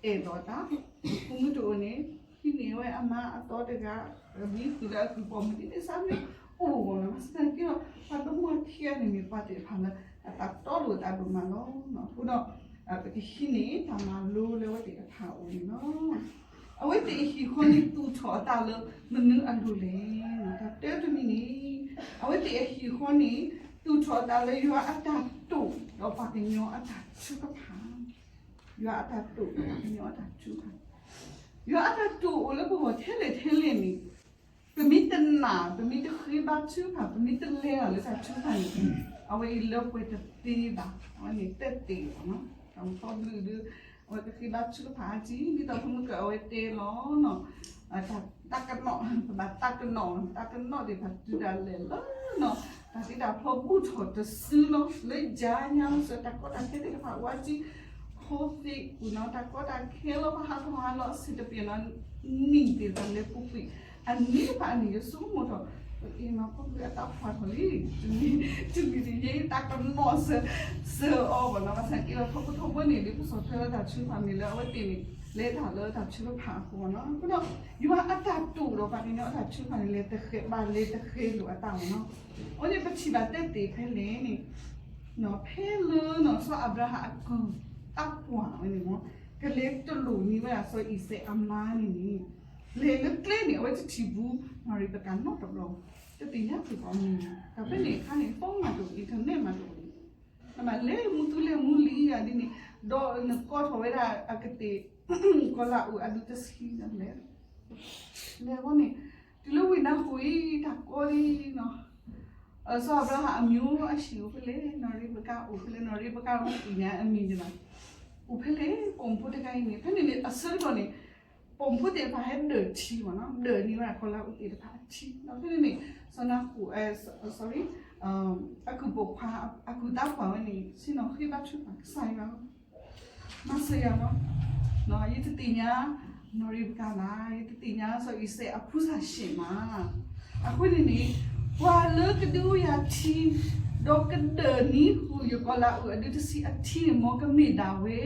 အဲၣ်လိာ်သး, ဖိမုၣ်တအိၣ်န့ၣ် ဟံးန့ၢ်ဝဲအမါအသီတဂၤ, မံဃုာ်လၢအကုၢ်ပိာ်မုၣ်ဒ်န့ၣ်စ့ၢ်မ့ၢ်အိၣ်ဂီၢ်လီၤ. ဘၣ်ဆၣ်သနာ်က့ဒီး ပှၤတမူအခံဂၤန့ၣ်မ့ၢ်ပှၤသ့ၣ်တဖၣ်လၢ အတၢ်တီလိာ်သးဒိၣ်မးလီၤ. အဃိဒီး ပကဟံးန့ၢ်တၢ်မၤလိလၢအဝဲသ့ၣ်တဖၣ်အအိၣ်န့ၣ်လီၤ. အဝဲသ့ၣ်အဟံၣ်ဃီန့ၣ် သူၣ်ထီၣ်အသးလၢမနုၤအလိၤလဲၣ်. တၢ်တၢတမံၤန့ၣ် အဝဲသ့ၣ်အဟံၣ်ဃီန့ၣ် သူၣ်ထီၣ်အသးလၢယွၤအတၢ်တိာ်ဒီးပှၤကညီအတၢ်ထုကဖၣ်, ယွၤအတၢ်တိာ်ဒီးပှၤကညီအတၢ်ထုကဖၣ်, ယွၤအတၢ်တိာ်အိၣ်လၢပဂီၢ်ထဲလဲၣ်ထဲလဲၣ်န့ၣ် ပမ့ၢ်တနာ် ပမ့ၢ်တဃ့ဘါထုကဖၣ် ပမ့ၢ်တလဲၤအီၤလၢတၢ်ထုကဖၣ်န့ၣ် အဝဲအံၤလၢပှဲၤတသ့ဘၣ်, အဝဲန့ၣ်တသ့ဘၣ်နီၤ. တၢ်မူထီဘျုးဒုး အဝဲကဃ့ဘါထုကဖၣ်အါထံး ဒ်သိးဖိမုၣ်ကၢအဝဲတဲလီၤနီၤ. တၢ်ကနီၣ် ပဘၣ်တၢ်ကနီၣ် တၢ်ကနီၣ်သ့ၣ်တဖၣ်တုၤဒၣ်လဲာ်လၢနီၤ တၢ်သ့တၢ်ဖျီဘူၣ်ထီၣ်တစုလီၤ. လၢယၤညါလီၤစၢၤ တၢ်ကီတၢ်ခဲသ့ၣ်တဖၣ်ဝဲအါထံး ဖိသ့ၣ်ကူၣ်နီၤ တၢ်ကီတၢ်ခဲလီၤ ပှၤဟးထီၣ်ဟးလီၤအဆ့ၣ်တပျဲၤနီၤ နံၣ်သ့ၣ်တဖၣ်လဲၤပူၤကွံာ် အနံၣ်တဖၣ်အနံၣ် ယဆိကမိၣ်ထီၣ် အ့ၣ် မၤဖိမုၣ်အတၢ်ဖှီၣ်ထီၣ်လံ တမံၤတမံၤတယ့ တၢ်ကနီၣ်စၢၤ စၢၤအီၤဘၣ်နီၤ. ဘၣ်ဆၣ်က့ဒီး ထီဘိထီဘိန့ၣ် ဒ်ပစီၣ်ထွဲလၢတၢ်ထုကဖၣ်မ့ၢ်လၢအဝဲသ့ၣ်န့ၣ် လဲၤတၢ်လၢတၢ်ထုကဖၣ်အဃိနီၤ. အဃိဒီး ယွၤအတၢ်တိာ်ဒီးပှၤကညီအတၢ်ထုကဖၣ်န့ၣ် လဲၤတဃဲၤဘၣ်လဲၤတဃဲၤလိာ်အသးဘၣ်နီၤ. အဃိန့ၣ်ပထံၣ်ဘၣ်တဲသ့ၣ်ဖဲလဲၣ်န့ၣ် ဖဲလၢနီၤ စီၤအၤဘြၤဟၣ်အကုၢ်သးပှၢ်ဝဲန့ၣ်မ့ၢ် ကလဲၤတလိာ်န့ၢ်ဝဲဒၣ်စီၤအံၤစဲးအမါန့ၣ်န့ၣ် လဲၤလၢကျဲန့ၣ် အဝဲတထံၣ်ဘူး နီၢ်ရံးဘကၤနီတဘျီ, တသ့ၣ်ညါသ့ၣ်ဘၣ်မ့ၢ် တၢ်ဖဲန့ၣ်အခါန့ၣ် phone မးတအိၣ် internet မးတအိၣ်န့ၣ် နဘၣ်လဲၤမူသူလဲၤမူလံဂၤဒ်န့ၣ် ဒီးနကိးထီၣ်ဝဲဒၣ်အကသ့ၣ် ကီၤလၤအုၣ်အဒုးတဆံဒီးလဲၤ လဲၤဝဲန့ၣ် တုၤလၢဝ့ၢ်နါဃိၣ်အံၤ တၢ်ကီလံနီၤ စီၤအၤဘြၤဟၣ်အမျိုး အဟံၣ်အိၣ်ဖဲလဲၣ် နီၢ်ရံးဘကၤအိၣ်ဖဲလဲၣ် နီၢ်ရံးဘကၤအိၣ်ဖဲလဲၣ် နီၢ်ရံးဘကၤအိၣ်ဖဲလဲၣ် အမံၤန့ၣ်ဘၣ် အိၣ်ဖဲလဲၣ် ပိာ်မုၣ်ဖိတဂၤအံၤန့ၣ် ဖဲန့ၣ်န့ၣ် အဆၢကတီၢ်န့ၣ် ပိာ်မုၣ်ဖိသ့ၣ်တဖၣ်ဟဲဒၢးထံမ့ၢ်နီၤ ဒၢးန့ၢ်ဝဲဒၣ်ကီၤလၤအုၣ်သ့ၣ်တဖၣ်အထံ ဒီးဖဲန့ၣ်န့ၣ် စီၤနါဃိၣ် sorry အကုၢ်ပိာ်ခွါ အကုၢ်သးပှၢ်ဝဲန့ၣ် ဆ့ၣ်နီၤဃ့ဘါထုကဖၣ်ကစၢ်ယွၤ မၤစၢၤယၤလီၤ. ယတသ့ၣ်ညါ နီၢ်ရံးဘကၤဘၣ် ယတသ့ၣ်ညါစီၤအံၤစဲးအဖုစၢ်ရှဲးမး အဃိန့ၣ်န့ၣ် ပှၤလၢကဒုးအိၣ်ယၤထံ ဒီးကဒၢးနံၤဃုာ်ယကီၤလၤအုၣ်အဒုးတဆံအထံန့ၣ် မ်ကမ့ၢ်ဒၣ်ဝဲ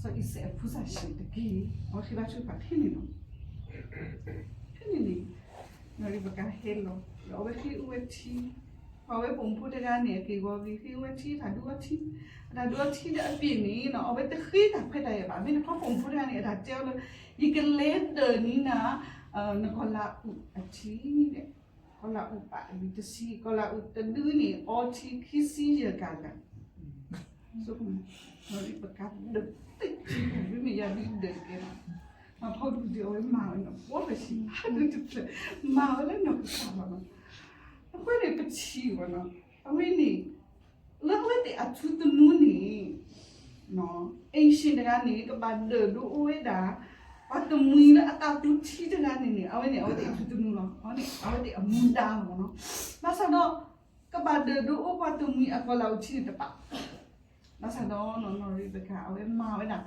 စီၤအံၤစဲးအဖုစၢ်ရှဲးတက့ၢ်. အဝဲဃ့ဘါထုကဖၣ်ဖဲန့ၣ်လီၤ. ဖဲန့ၣ်န့ၣ် နီၢ်ရံးဘကၤဟဲလီၤ ဒီးအဝဲဃ့အိၣ်ဝဲထံ ပှၤဝဲပိာ်မုၣ်ဖိတဂၤန့ၣ် အက့ၢ်ဂီၤဂ့ၤ ဃ့အိၣ်ဝဲထံ တၢ်ဒုးအီထံ အတၢ်ဒုးအီထံလၢအပျ့ၤန့ၣ်နီၤ အဝဲတဃ့တၢ်ခွဲးတၢ်ယာ်ဘၣ် မ့ၢ်တခီပိာ်မုၣ်ဖိတဂၤန့ၣ် အတၢ်တဲအီၤလၢ ယကလဲၤဒၢးနံၤနၤ နကီၤလၤအုၣ်အထံ ကီၤလၤအုၣ်ပာ်အဒုးတဆံ ကီၤလၤအုၣ်တဒုန့ၣ် အီထံခံဆံယဲၢ်ကၤလၤ နီၢ်ရံးဘကၤဒၢးသ့ၣ်ထံ မ့မ့ၢ်ယၤဒုးဒၢးတကဲဘၣ် မၤဖီဒုးဒုးအဝဲမၤဝဲနီၤ ဘီတဆံ ဟးဒုးတဖျၢၣ် မၤဝဲလၢနီၢ်ကစၢ်လီၤနီၤ. အဃိန့ၣ်ပထံၣ်ဘၣ်နီၤ အဝဲန့ၣ် လၢအဝဲသ့ၣ်အထူသနူန့ၣ် အ့ၣ်ၡ့ၣ်တဂၤန့ၣ် ကဘၣ်ဒၢးဒိးအိၣ်ဝဲဒၣ် ပှၤတမှံၤလၢအသးသူထံတဂၤန့ၣ်န့ၣ် အဝဲန့ၣ် အဝဲသ့ၣ်အထူသနူလီၤ. အဝဲန့ၣ် အဝဲသ့ၣ်အမူဒါလီၤနီၤ. ဘၣ်ဆၣ်ဒီး ကဘၣ်ဒၢးဒိးအိၣ်ပှၤတမှံၤအကီၤလၤအုၣ်ထံန့ၣ်တပာ် ဘၣ်ဆၣ်ဒီးနီၢ်ရံးဘကၤ အဝဲမၤဝဲဒၣ်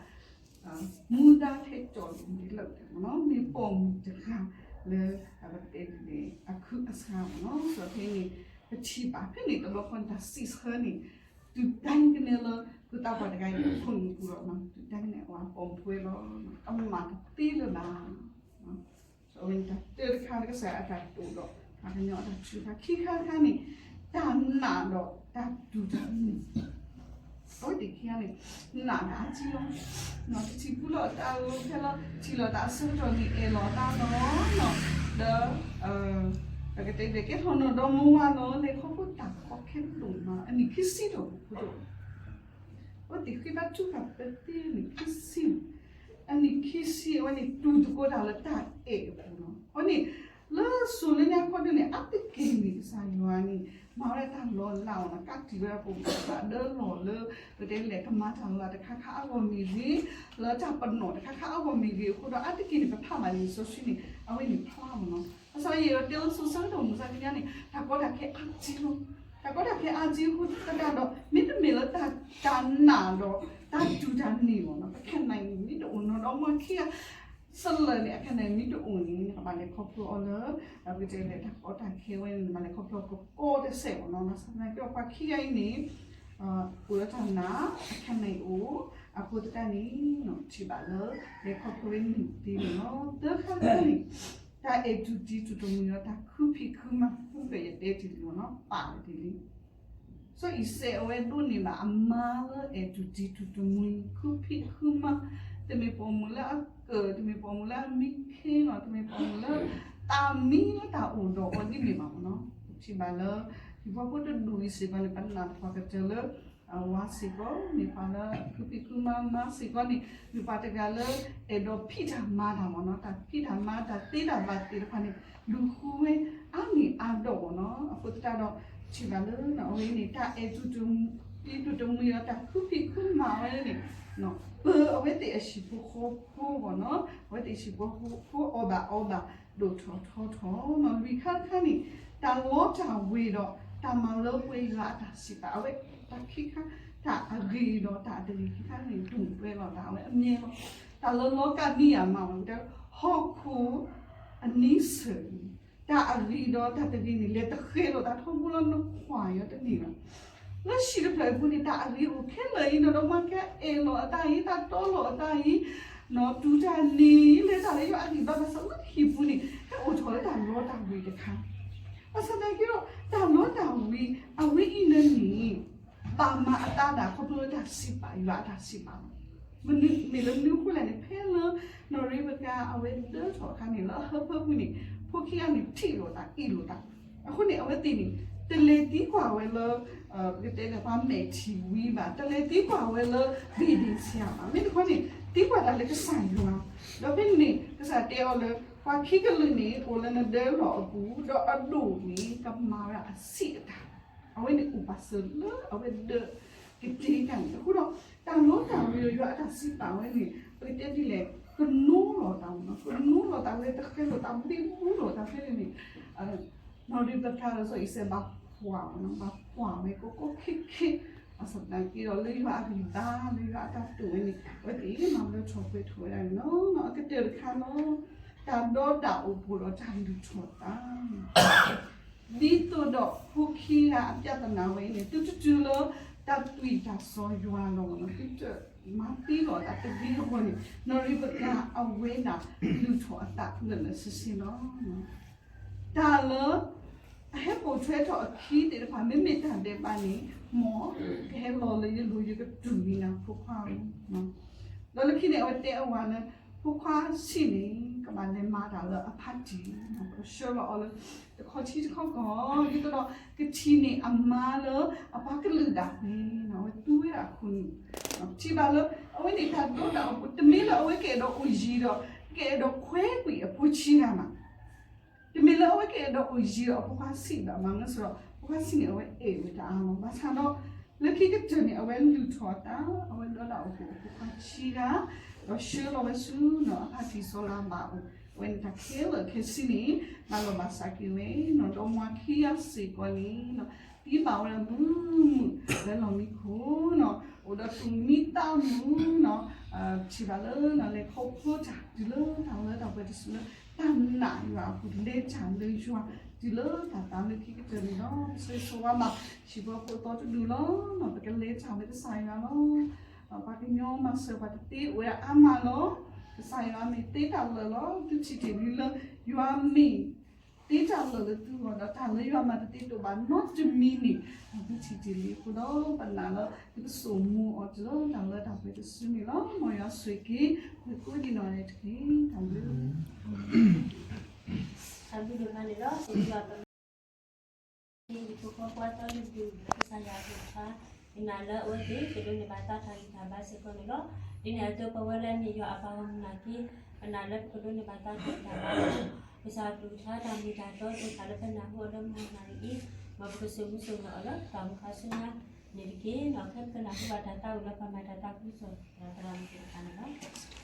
မူဒါထဲကၠီၣ်လံၤန့ၣ်လၢ မ့ၢ်ပိာ်မုၣ်တဂၤလၢ အဝဲတဲန့ၣ် အခုအဆါမ့ၢ်နီၤ ဒီးဖဲန့ၣ် ပထံၣ်ဘၣ်ဖဲန့ၣ် တဘျီဃီန့ၣ် တၢ်စံးဆၢန့ၣ် တုၤဒၣ်ကနဲလၢ ကုၢ်သးပှၢ်တဂၤအံၤအခိၣ်နူာ်ပူၤလီၤနီၤ တုၤဒၣ်ကနဲ ပှၤပိာ်မုၣ်ဖိလီၤ အမၤတသ့လၢၤဘၣ် အဝဲန့ၣ်တၢ်တၢတခါလၢကစၢ်အတၢ်တိာ်ဒီး ပှၤကညီအတၢ်ထုကဖၣ် ခံခါတခါန့ၣ် တၢ်နာ်ဒီးတၢ်တူၢ်တၢ်မုာ် အဝဲသ့ၣ်ခံဂၤန့ၣ် နာ်တၢ်အါထံလီၤ. တထံၣ်ဘူးလိာ်သးလီၤဖဲလီၤ ထံၣ်လိာ်သးအဆၢကတီၢ်န့ၣ် အဲၣ်လိာ်သးလီၤနီၤ ဒီး ပကတဲဒ်လဲၣ် ကဲထီၣ်နီၢ်ဒီမါဝၤလီၤ လဲၤခီဖျိတၢ်ကီခဲဒိၣ်မး အနံၣ်ခံဆံဒီးပဖိဒိၣ် အဝဲသ့ၣ်ဃ့ဘါထုကဖၣ်ပသ့န့ၣ် ခံဆံ အနံၣ်ခံဆံ အဝဲန့ၣ်တူၢ်သကိးတၢ်လၢတၢ်အဲၣ်အပူၤလီၤ. အဃိန့ၣ် လၢစိၤလၢညါခီဒ်န့ၣ် အါတက့ၢ်န့ၣ် ကစၢ်ယွၤန့ၣ် မၤဝဲဒၣ်တၢ်လီၤလးအီၤလီၤ ကးတံာ်ဝဲဒၣ်ပိာ်မုၣ်တဖၣ်ဒၢလီၢ်လၢ ပတဲလဲၣ် ကမၤတၢ်လီၤလးတခါခါအဂီၢ်မ့ၢ်ဂ့ၤ, လၢတၢ်ပနီၣ်တခါခါအဂီၢ်မ့ၢ်ဂ့ၤအဃိဒီး အါတက့ၢ်န့ၣ် ပဖးဘၣ်လံာ်စီဆှံန့ၣ် အဝဲန့ၣ်ဖျါမ့ၢ်နီၤ. ဘၣ်ဆၣ်ယအဲၣ်ဒိးတဲလၢစိၤဆၢကတီၢ်မုၢ်ဆါတနံၤန့ၣ် တၢ်ကီတၢ်ခဲအါတံလီၤ. တၢ်ကီတၢ်ခဲအါကံအဃိသတးဒီး မ့တမ့ၢ်လၢတၢ်နာ်ဒီး တၢ်ဒူတၢ်န့ၣ်မ့ၢ်နီၤ ပခဲနံၣ်အံၤမ့ၢ်တအိၣ်နီၤ ဒီးမ့ၢ်ခံဂၤ စလၢၤန့ၣ် အခဲနံၣ်မ့ၢ်တအိၣ်န့ၣ် နကဘၣ်လဲၤခီဖျိအီၤလၢ ပကတဲလဲၣ် တၢ်ကီတၢ်ခဲဝဲန့ၣ် နဘၣ်လဲၤခီဖျိကကီတစဲးမ့ၢ်နီၤ ဘၣ်ဆၣ်သနာ်က့ဒီး ပှၤခံဂၤအံၤန့ၣ် အိၣ်လၢတၢ်နာ် အခဲနံၣ်အံၤအိၣ် အဃိသတးန့ၣ် ထံၣ်ဘၣ်လၢ လဲၤခီဖျိဝဲန့ၣ်သ့န့ၣ်လီၤ. သၢခါတခါန့ၣ် တၢ်အဲၣ်တူၢ်တံတူၢ်တမှံၤဒီးတၢ်ခုဖံးခုမၤ ဃုကယတဲာ်တံၢ်လံမ့ၢ်နီၤ ပာ်ဝဲဒ်လံ စီၤအံၤစဲးအဝဲဒိးန့ၢ်ဘၣ်အမါလၢအဲၣ်တူၢ်တံတူၢ်တမှံၤ ခုဖံးခုမၤ တမ့ၢ်ပိာ်မုၣ်လၢအကၢၣ် တမ့ၢ်ပိာ်မုၣ်လၢအမံခ့နီၤ တမ့ၢ်ပိာ်မုၣ်လၢ တၢ်မံလၢတၢ်အိၣ်ဒီးအီၤဒ်န့ၣ်ဘၣ်မ့ၢ်နီၤ ပထံၣ်ဘၣ်လၢ ဟံၣ်ဖိဃီဖိတဒူၣ်အံၤစ့ၢ်ကီးန့ၣ် ပနာ်သပှၢ်ကတၢၢ်လၢ ဝၤစ့ၢ်ကီး မ့ၢ်ပှၤလၢခုဖံးခုမၤမါစ့ၢ်ကီးန့ၣ် မ့ၢ်ပှၤတဂၤလၢ အဲၣ်ဒိးဖံးတၢ်မၤတၢ်မ့ၢ်နီၤ တၢ်ဖံးတၢ်မၤတၢ်သ့တၢ်ဘၣ်သ့ၣ်တဖၣ်န့ၣ် လူၤဃုဝဲအါနံၣ်အါဒီးမ့ၢ်နီၤ အဃိသတးဒီး ထံၣ်ဘၣ်လၢ အဝဲန့ၣ် တၢ်အဲၣ်တူၢ်တံတူၢ်တမှံၤဒီးတၢ်ခုဖံးခုမၤဝဲန့ၣ် ပၢၤအဝဲသ့ၣ်အဟံၣ်ဖိဃီဖိမ့ၢ်နီၤ အဝဲသ့ၣ်ဟံၣ်ဖိဃီဖိအီၣ်ဘၣ်အီဘၣ် ဒိၣ်ထီၣ်ထီထီၣ်နီၤ လွံၢ်ခါတခါန့ၣ် တၢ်လီတၢ်ဝ့ၤဒီး တၢ်မၤလၢပှဲၤယွၤအတၢ်စံးပာ် အဝဲတၢ်ခံခါ တၢ်အဂ့ၤဒီးတၢ်အတဂ့ၤခံခါန့ၣ် ဒိၣ်ပှဲၤလီၤတၢ်အဝဲအမြဲလီၤ တၢ်လၢလီၤကၣ်နံယၤမးဝဲ ဟီၣ်ခိၣ်အနံဆၢၣ်န့ၣ် တၢ်အဂ့ၤဒီးတၢ်တဂ့ၤန့ၣ် လဲၤတဃဲၤလိာ်သးထီဘိလၢနခွါယွၤတန့ၢ်ဘၣ် လၢဟံၣ်တဖျၢၣ်အပူၤန့ၣ် တၢ်အဂ့ၤအိၣ်ခဲလၢာ်အံၤ နီၢ်ဒီမါကဲအဲၣ်လိာ်အသးအံၤ တၢ်တီလိာ်အသးအံၤ နီၢ်တူၢ်တၢ်န့ၣ် လဲၤတၢ်လၢယွၤအဂံၢ်ဘါဘၣ်ဆၣ်လၢဟံၣ်ပူၤန့ၣ် ဟဲအိၣ်ထီၣ်လၢတၢ်လီတၢ်ဝ့ၤတခါ ဘၣ်ဆၣ်သနာ်က့ဒီး တၢ်လီတၢ်ဝ့ၤ အဝဲအံၤန့ၣ်န့ၣ် ဘၣ်မၤအသးဒၣ်ခီဖျိလၢတၢ်စံးပာ် ယွၤအတၢ်စံးပာ်လီၤ မ့ၢ်လၢမနုၤအဃိလဲၣ်န့ၣ် ဖဲလၢ နီၢ်ရ့ဘကၤအဝဲဒၢထီၣ်အခါန့ၣ် လၢအဟၢဖၢပူၤန့ၣ် ဖိခံဂၤန့ၣ် ထံၣ်လိာ်သး အ့ၣ်လိာ်သး အဃိန့ၣ် အဝဲသ့ၣ်န့ၣ် တလဲၤသံကွၢ်ဝဲလၢ ပကတဲလၢပှၤမဲာ်ထံဝံဘၣ် တလဲၤသံကွၢ်ဝဲလၢ ဘ့ၣ်ဒ့ၣ်ဆံးဘၣ် မ့ၢ်တခီန့ၣ် သံကွၢ်တၢ်လၢကစၢ်ယွၤ ဒီးဖဲန့ၣ်န့ၣ် ကစၢ်တဲအီၤလၢ ပှၤခံကလုာ်န့ၣ် အိၣ်လၢနဒၢလီၢ်အပူၤ ဒီးအဒိၣ်န့ၣ် ကမၤဝဲဒၣ်အဆံးအတၢ် အဝဲန့ၣ်အိၣ်ပာ်စၢၤလၢအဝဲဒၢးကတ့တၢ်န့ၣ် အဃိဒီး တၢ်လီတၢ်ဝ့ၤဒီးယွၤအတၢ်စံးပာ်ဝဲန့ၣ် ပကတဲဒ်လဲၣ် ကနိလီၤသးမ့ၢ်နီၤ ကနိလီၤသးဝဲ တဃဲလိာ်သး ဘံဘူလိာ်သးဖဲန့ၣ်န့ၣ် နီၢ်ရ့ဘကၤဒီးစီၤအံၤစဲး ဘၣ်ကွၢ်မ့ၢ်နီၤ ဘၣ်ကွၢ်ဝဲကီကီခဲခဲ ဘၣ်ဆၣ်သနာ်က့ဒီး လၢယွၤအဂံၢ်ဘါ လၢယွၤအတၢ်တိာ်ဝဲန့ၣ် အဝဲသ့ၣ်မၤလၢထီၣ်ပှဲၤထီၣ်ဝဲဒၣ်န့ၣ်လီၤ. အကတၢၢ်တခါလီၤ တၢ်ဒီးတၢ်အိၣ်ဖှိၣ်ဒီးတၢ်လုၢ်ထီၣ်သး ဒ်သိးဒီးဖိခံဂၤအပြဿနာဝဲအံၤန့ၣ် သုတတုၤလၢတၢ်သွံၣ်တၢ်စီယွၤလီၤမ့ၢ်နီၤ သုတမၤသံလီၤသးတဂ့ၤအဂီၢ်န့ၣ် နီၢ်ရ့ဘကၤအဝဲဒၣ်လုၢ်ထီၣ်အသးလၢာ်လၢာ်ဆ့ဆ့လီၤ. တၢ်လၢ အဟဲပိာ်ထွဲထီၣ်အခံသ့ၣ်တဖၣ် မ့မ့ၢ်တၢ်ဒဲးဘးန့ၣ် မ်ကဟဲလီၤလၢယလိၤ ယကတူၢ်ဝံၤနၤဖိခွါဧၢ ဒီးလၢခံန့ၣ် အဝဲတဲအဝၤလၢ ဖိခွါဆံးန့ၣ် ကဘၣ်လဲၤမၤတၢ်လၢအဖါတံၢ် ပကဆှၢလီၤအီၤလၢ တခီထံတခီကီၢ် ဒ်သိးဒီး ကထံၣ်န့ၢ်အမါလၢအပှၤကလုာ်ဒၣ်ဝဲ အဝဲသူဝဲဒၣ်အခိၣ်နူာ် ထံၣ်ဘၣ်လၢ အဝဲန့ၣ်တၢ်ဒီတၢ်အိၣ်ဖှိၣ် တမ့ၢ်လၢအဝဲကအဲၣ်ဒိးအိၣ်ယံၤဒီး ကအဲၣ်ဒိးခွဲးကွံာ်အဖိဆံးတဂၤမး တမ့ၢ်လၢအဝဲကအဲၣ်ဒိးအိၣ်ယံၤဒီးအဖိခွါဆံးဘၣ်မး မ့ၢ်စ့ၢ်ကီး ဖိခွါဆံးန့ၣ် အဝဲအဲၣ်ဝဲတၢ်အါမး ဘၣ်ဆၣ်ဒီး လၢခံကတၢၢ်န့ၣ် အဝဲလုၢ်ထီၣ်အသး အဝဲဒီတၢ်အိၣ်ဖှိၣ်အဖိခွါဆံးတဂၤ ဒီးဆှၢလီၤဝဲဆူ အဖါတံၢ်စီၤလၤဘၣ်အအိၣ် အဝဲန့ၣ်တၢ်ခဲလၢာ်ခဲဆ့န့ၣ် ဘၣ်လီၤဘၣ်စးက့ၤဝဲ ဒီးမၤခံဂၤစ့ၢ်ကီးန့ၣ် သံဘၣ်ဝဲဒၣ်မုာ်မုာ် လၢလီၢ်မံခိၣ်နီၤ အိၣ်ဒီးသူၣ်မံသးမုာ်နီၤ ထံၣ်ဘၣ်လၢလဲၤခီဖျိတၢ် တုၤလၢတၢ်လၢတၢ်ပှဲၤတစုလၢ တၢ်နာ်ယွၤအပူၤ လဲၤတၢ်လၢယွၤ တုၤလၢတၢ်သးလၢခံကတၢၢ်န့ၣ်ဒီး ဆိၣ်ဂ့ၤဆိၣ်ဝါဘၣ် ဟံၣ်ဖိဃီဖိအသီတဒူၣ်လီၤ. ပကလဲၤတၢ်လၢကစၢ်ယွၤလီၤ. ပှၤကညီမၤစၢၤပှၤတသ့အိၣ်ဝဲဒၣ်အါမးလီၤ. ကစၢ်ယွၤမ့ၢ်သ့တၢ်လၢာ်လီၤ. သုထံၣ်တ့ၢ်လံလၢ ယွၤမ့ၢ် သ့တၢ်လၢာ်လၢသုဂီၢ်ဒီး တၢ်လၢယွၤမၤတသ့တအိၣ်ဘၣ်နီတမံၤန့ၣ် သုထံၣ်တ့ၢ်လံအဃိဒီး ပနာ်လၢသုကစိာ်မူအီၤ တုၤလၢတၢ်လၢတၢ်ပှဲၤတစုန့ၣ်လီၤ. မ်ယွၤဆိၣ်ဂ့ၤက့ၤ ပှၤကိးဒံးနီၢ်ဂၤဒဲးတက့ၢ်. တၢ်ဘျုး တၢ်ဘျုးဒိၣ်မးန့ၣ်လီၤ. စံးဘျုး ဟံၣ်ဖိဃီဖိအသီတဒူၣ်လၢကစၢ်ယွၤအပူၤတဖၣ် ပနာ်လၢအဝဲသ့ၣ်ကဒိးန့ၢ်ဘၣ်တၢ်ဂံၢ်တၢ်ဘါစ့ၢ်ကီးန့ၣ်လီၤ. ဒ်န့ၣ်အသိးပဝဲလၢအမ့ၢ်ယွၤအပှၤဂီၢ်မုၢ်နာ်က့ ပနာ်လၢပကဒိးန့ၢ်ဘၣ်တၢ်ဂံၢ်တၢ်ဘါ ကစၢ်အကလုၢ်ကထါတၢ်မ့ၢ်တၢ်တီသ့ၣ်တဖၣ်လၢပနၢ်ဟူအီၤလၢမုၢ်နံၤအံၤ မ်ပကစိာ်မူစိာ်ဂဲၤအီၤလၢတၢ်မူခါဆူညါန့ၣ်တက့ၢ်. ခဲပကနၢ်ဟူဘၣ်တၢ်သးဝံၣ်လၢပှၤမၤတၢ်သးခုကစီၣ်သရၣ်သရၣ်မုၣ်သ့ၣ်တဖၣ်န့ၣ်လီၤ.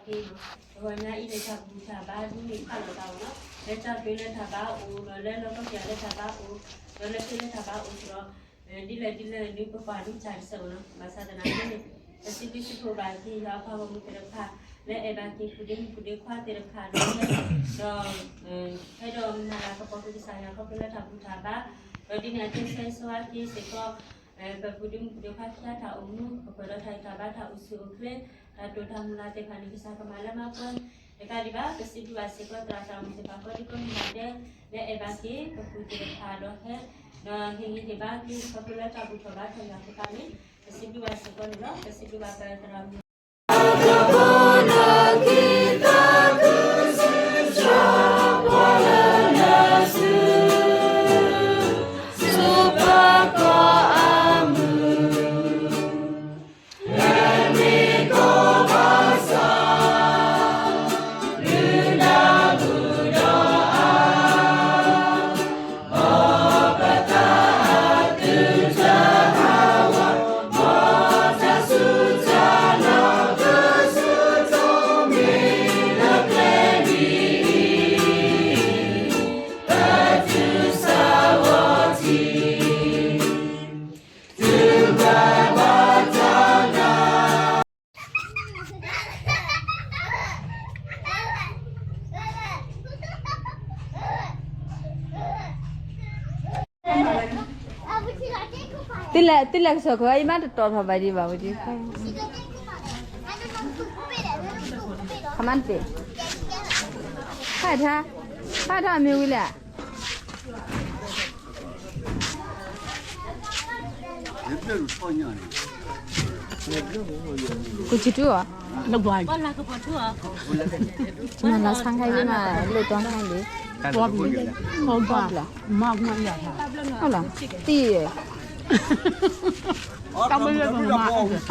အဝဲညါအံၤလၢတၢ်ဘူၣ်တၢ်ဘါဒ်န့ၣ် ခးလိာ်သးအီၤလီၤ. လၢတၢ်ပှ့ၤလၢတၢ်ဘါအိၣ် ဒီးလၢလီၢ်ကီၢ်ပယီၤလၢတၢ်ဘါအိၣ် ဒီးလၢဖဲလၢတၢ်ဘါအိၣ်စ့ၢ်ကီး ဒ်လဲၣ်ဒ်လဲၣ်ဒ်ပကွၢ်ဒံးတၢ်တစဲးအိၣ်လီၤ. ဘၣ်ဆၣ်သနာ်က့န့ၣ် ပစံးဘျုးစံးဖှိၣ်ဘၣ်က့ၤယွၤအပှၤဂီၢ်မုၢ်သ့ၣ်တဖၣ် လၢအဲၣ်ဘၣ်က့ၤပူၤဒ့မုၣ်ပူၤဒ့ခွါသ့ၣ်တဖၣ်ဒီး ဒီး ဟဲဒီးမၤလၤကပီၤက့ၤကစၢ်ယွၤခီဖျိလၢတၢ်ဘူၣ်တၢ်ဘါ ဒီးဒ်န့ၣ်အသိးဆၢဂ့ၤဆၢဝါက့ၤစ့ၢ်ကီး ပပူၤဒ့မုၣ်ပူၤဒ့ခွါခံဂၤတၢ်အိၣ်မူ ကပှဲၤဒီးတၢ်ဂံၢ်တၢ်ဘါတၢ်အိၣ်ဆူၣ်အိၣ်ချ့ တၢ်တိာ်တၢ်မုၢ်လၢ်သ့ၣ်တဖၣ်န့ၣ် ကစၢ်ကမၤလၢမၤပှဲၤ တကးဒံးဘၣ် ပစံးဘျုးဘၣ်စ့ၢ်ကီးသရၣ်သရၣ်မုၣ်သ့ၣ်တဖၣ်ကိးဒံကိးနီၢ်ဂၤဒဲး လၢအဲၣ်ဘၣ်က့ၤပပူၤသ့ၣ်တဖၣ်ဒီးဟဲ ဒီးဟ့ၣ်ဂံၢ်ဟ့ၣ်ဘါက့ၤခီဖျိလၢတၢ်ဘူၣ်ထီၣ်ဘါထီၣ်ယွၤသ့ၣ်တဖၣ်န့ၣ် ပစံးဘျုးဘၣ်စ့ၢ်ကီးန့ၣ်လီၤ. ပစံးဘျုးဘၣ်ပသရၣ်မုၣ် သုလဲၤကစၢၢ်ခိၣ် ယမ့ၢ်တတီၤထီၣ်ဘၣ်ဒံးဘၣ်ဝဲဒ် ခမၣ်တ့ၢ် ဖးထါ ဖးထါမ့ၢ်ဝံၤလဲၣ် ကဆံးတူၢ်အီၤ နလီၤဆါခါယမး လိၣ်တီနၤလံ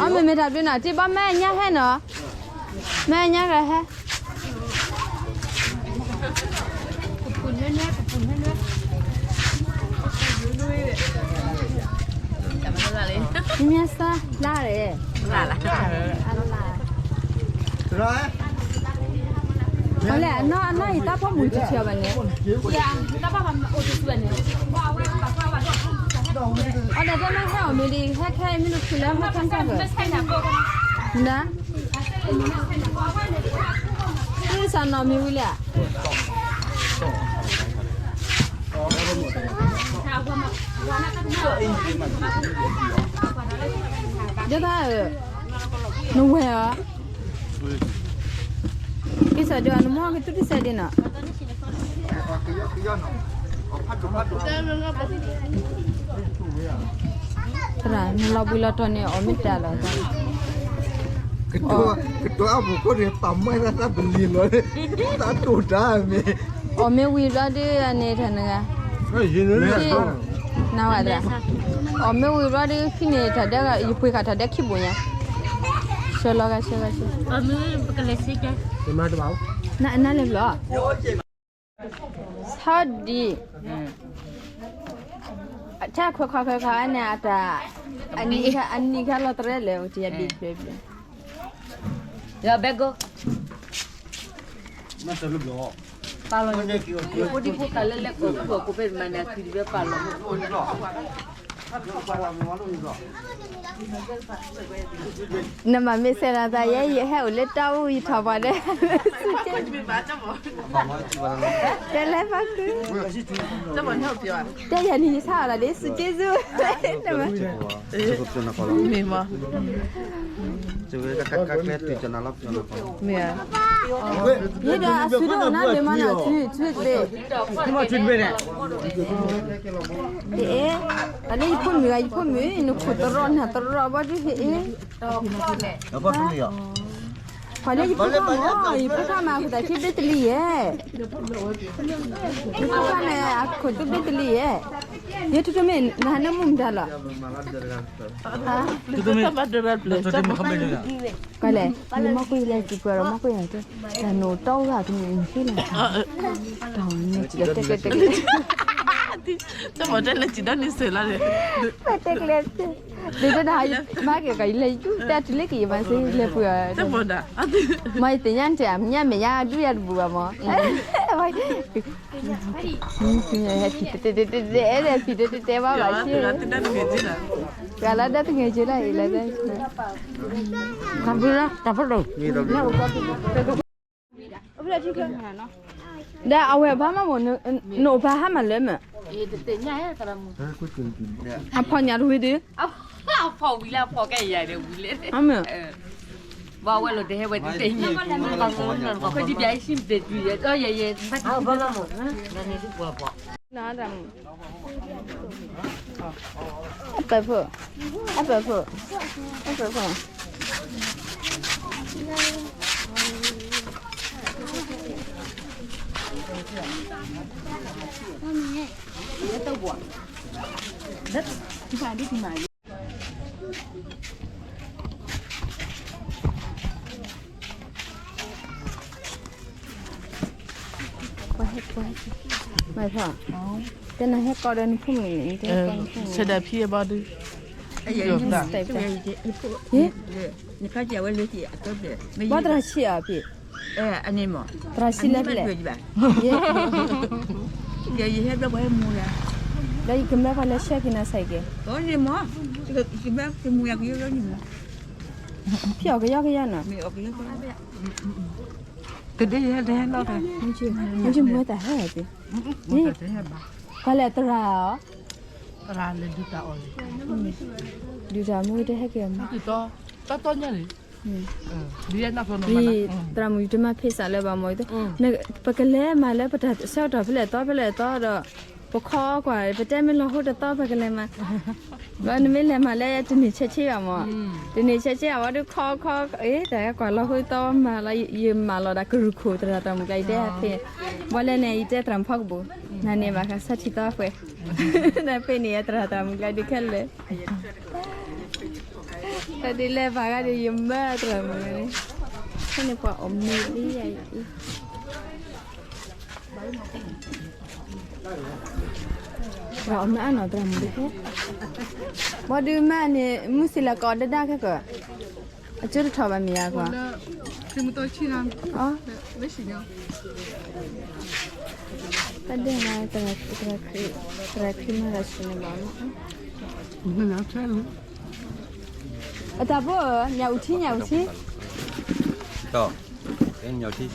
လီၤ တံၢ် အီ မ့မ့ၢ်တၢ်ဘျုးနီၤ တံၢ်ဘီမ့ၢ်ညါဟဲနီၤ မ့ၢ်ညါဂၤဟဲ မ့ၢ်စၢ်လါရဲၣ် အလဲၣ် အနီၢ်အနီၢ်အံၤ တၢ်ဖီၣ်မုၢ်တထံၣ်အီၤဘၣ်န့ၣ် အီၤဒီးတၢ်မ့ၢ်ဟဲအီၤမ့ၢ်ဒ် ဟဲခဲအံၤမ့ၢ်တခုလၢဟဲခဲတၢ်ဘၣ် နၤ တၢ်စၢ်နီၢ်မ့ၢ်ဝံၤလဲၣ် ဒ်တၢ် နဝဲၢ်အီၤ က့ၤစၢ်ဒ်အီၤ နမ့ၢ်ကတူၢ်တစဲးဒ်နီၤ သရၣ် နလီၤဘှံးလီၤတီၤန့ၣ် အီၣ်မ့ၢ်တၢ်လီၤ ကတိၤအပူၤခိၣ်န့ၣ် ပာ်မွဲၢ်သးသးပလံၤလီၤ တၢ်တိာ်တၢ်မ့ၢ် အီၣ်မ့ၢ်ဝံၤဘျီဒုးန့ၣ်တၢ်နဂၤ နဝဲၢ်သရၣ် အီၣ်မ့ၢ်ဝံၤဘျီဒုး ဟံးန့ၢ်တၢ်ဒဲး ယပှ့ၤဃာ်တၢ်ဒဲးခံဘိညါ ဆှၢလီၤဂၤဆှၢဂၤဆှၢ နလဲၤဘျီ ဟီဒံး ဆၣ်ခွဲးခီခွဲးခီန့ၣ် အတၢ် အနံၤခါလီၤတရဲၣ်လဲၣ် အိၣ်တယၤဒံးဖျၢၣ်ဖျၢၣ် ယဘဲကိ ပာ်လီၤ ဖိဒံဖိသၣ်လၢလဲၤကိးဖုၣ်အီၤကိးဖဲမၤနၤခံတဘဲပာ်လီၤ နမၤမ့ၢ်စဲးလီၤသးယဲ ယဟဲအိၣ်လၢတၢ်အိၣ် ယထီၣ်ပှၤဒီး တဲလဲၤဖးခု တဲယၤန့ၣ် ယဆါအီၤလီၤဒ် စူးက့စူး မ့ၢ်မး မ့ၢ် ယဲဒီးအစုဒိၣ်နၤလၢမၤနၤ ထွံၣ် ထွံၣ်တဘ့ၣ် အ့ အလၢယဖိမုၣ်ဂၤ ယဖိမုၣ် နခိၣ်တရီနၤတရီဘၣ်ဒုးဟ့ၣ်အ့ ပှၤလၢယဖိမုၣ်အီၤ ယဖိခွါမၤအခိၣ်သးခံဘ့ၣ်တလံယဲၢ် ယဖိခွါန့ၣ် အခိၣ်တဘ့ၣ်တလံယဲၢ် ယဲထူထူမ့ၢ် နဟးနၢမူမတၤလီၤ ကလဲၣ် ယမီၢ်ကွံာ်လဲၤစံးပှၤဒီးမီၢ်ကွံာ်ယၤတဲ တၢ်နိတီဂၤကန့ၣ်ဟ့ၣ်လီၤ တၢ်ဝဲန့ၣ်တဲတဲတဲတဲ တၢ်မၤတဲလဲၤစံးဒီးန့ၣ်စၢၤလီၤန့ၣ်, ပတဲကျဲ, ဒ်တဒၣ်, မၤက့ၤကီး ယလဲၤယူၢ်တၢ်တုၤလၢက့ၤ ယမၤစ့လဲၤပှ့ၤအီၤ, တၢ်မၤဒၣ်, မ့ၢ်သ့ၣ်ညါန့ၣ်တဲ မ့ၢ်ညါမ့ၢ်ညါဒူၣ်ယၤတဘူးဘၣ်မး, ဖံတဲတဲတဲတဲတဲဘၣ်ဘၣ်, ဂၤလၢဒၢ်တငဲးကၢလၢအံၤလၢဒၢ် တၢ်ဖိတၢ်ဖိတၢ်, ဒီးအဝဲဘၣ်မးမး, နအိၣ်ပာ်ဟါမၢ်လၢမ့ၢ်, အဖီၣ်ညၣ်တဝံၤဒီး, အဖီၣ်ဝံၤလၢအဖီၣ်ကဲယၤဒီးဝံၤလဲၣ်, အမ့ၢ်, ဘၣ်ဝဲလိာ်တဟဲဝဲတတဲညါ, ခီဒံးပျၢ်အံၤဆံၣ်တဲာ်တုၤယဲ, အပၢၤဖိ, အပၢၤဖိ, အပၢၤဖိ. မ့ၢ်ဖီ, တနၤဟဲကီးဒီးနဖိမုၣ်န့ၣ်, ဆဲးဒၣ်ဖံအဘီဒု, ဘၣ်သရၣ်ဆံးအီၤဖံ, ဒီးယကမၢပှၤလၢဆှၢက့ၤနၤစဲးက့ၤ, ဖံအီၣ်ကယီကယီနီၤ, တဒ်ယဟဲတဟဲလီၤ, မ့ၢ်မ့ၢ်တၢ်ဟဲ, ပှၤလဲၤသရၣ်အီၤ, ဒုးတၢ်မူတဟဲက့ၤအီၤမး, တၢ်တီညါန့ၣ်, သရၣ်မုၣ် ယတမၤဖ့းစးလၢၤဘၣ်မး, ပကလဲၤမၤလၢပတၢ်ဆၢကတီၢ်ဖဲလဲၣ်သီဖဲလဲၣ်သီဒီး, ပခီကွၢ် ပတဲမ့ၢ်လီၤဟိတသီပကလဲၤမၤ, ဘၣ်နမ့ၢ်လဲၤမၤလၢတန့ၢ်ဆဲးဆ့ဘၣ်မး, တန့ၢ်ဆဲးဆ့အဝဲဒုးခီခီ, တၢ်ကွၢ်လီၤဟိသီမၤလီၤ, ယမၤလီၤဒၣ်ကရူၢ်ခိၣ်သရၣ်သရၣ်မုၣ်ကျါ ယတဲဟဲဖဲ, ဘၣ်လဲၣ်န့ၣ် ယတဲသရၣ်မုၣ်ဖီကပူၤ, နၤန့ၣ်ဘၣ်ဃးဆၢထံသီအဃဲ, နဖဲန့ၣ် ယသရၣ်သရၣ်မုၣ်ကျါဒုးခဲလၢာ် တၢ်ဒ်လဲၣ်ပှၤဂၤဒီးယမၢသရၣ်မုၣ်န့ၣ်, ဖဲန့ၣ်ပှၤအီၣ်မ့ၤလံယၤအံၤ, ပှၤအီၣ်မ့ၤအါနီၢ်သရၣ်မုၣ်ဒုးခဲ, ဘၣ်ဒုးမ့ၢ်န့ၣ် မုၢ်စံးလၢကီးဒၣ်ဒၣ်ခဲကီး, အကၠိတထီၣ်ဘၣ်မ့ၢ်ယၤကွၢ်, တၢ်ဒဲးမး, သရၣ်ခရံာ်မၤတၢ်ဆူၣ်န့ၣ်ဘၣ်မး, အတၢ်ဖိဧၢ, ညၣ်အူထံ ညၣ်အူထံ, ညၣ်အူထံ,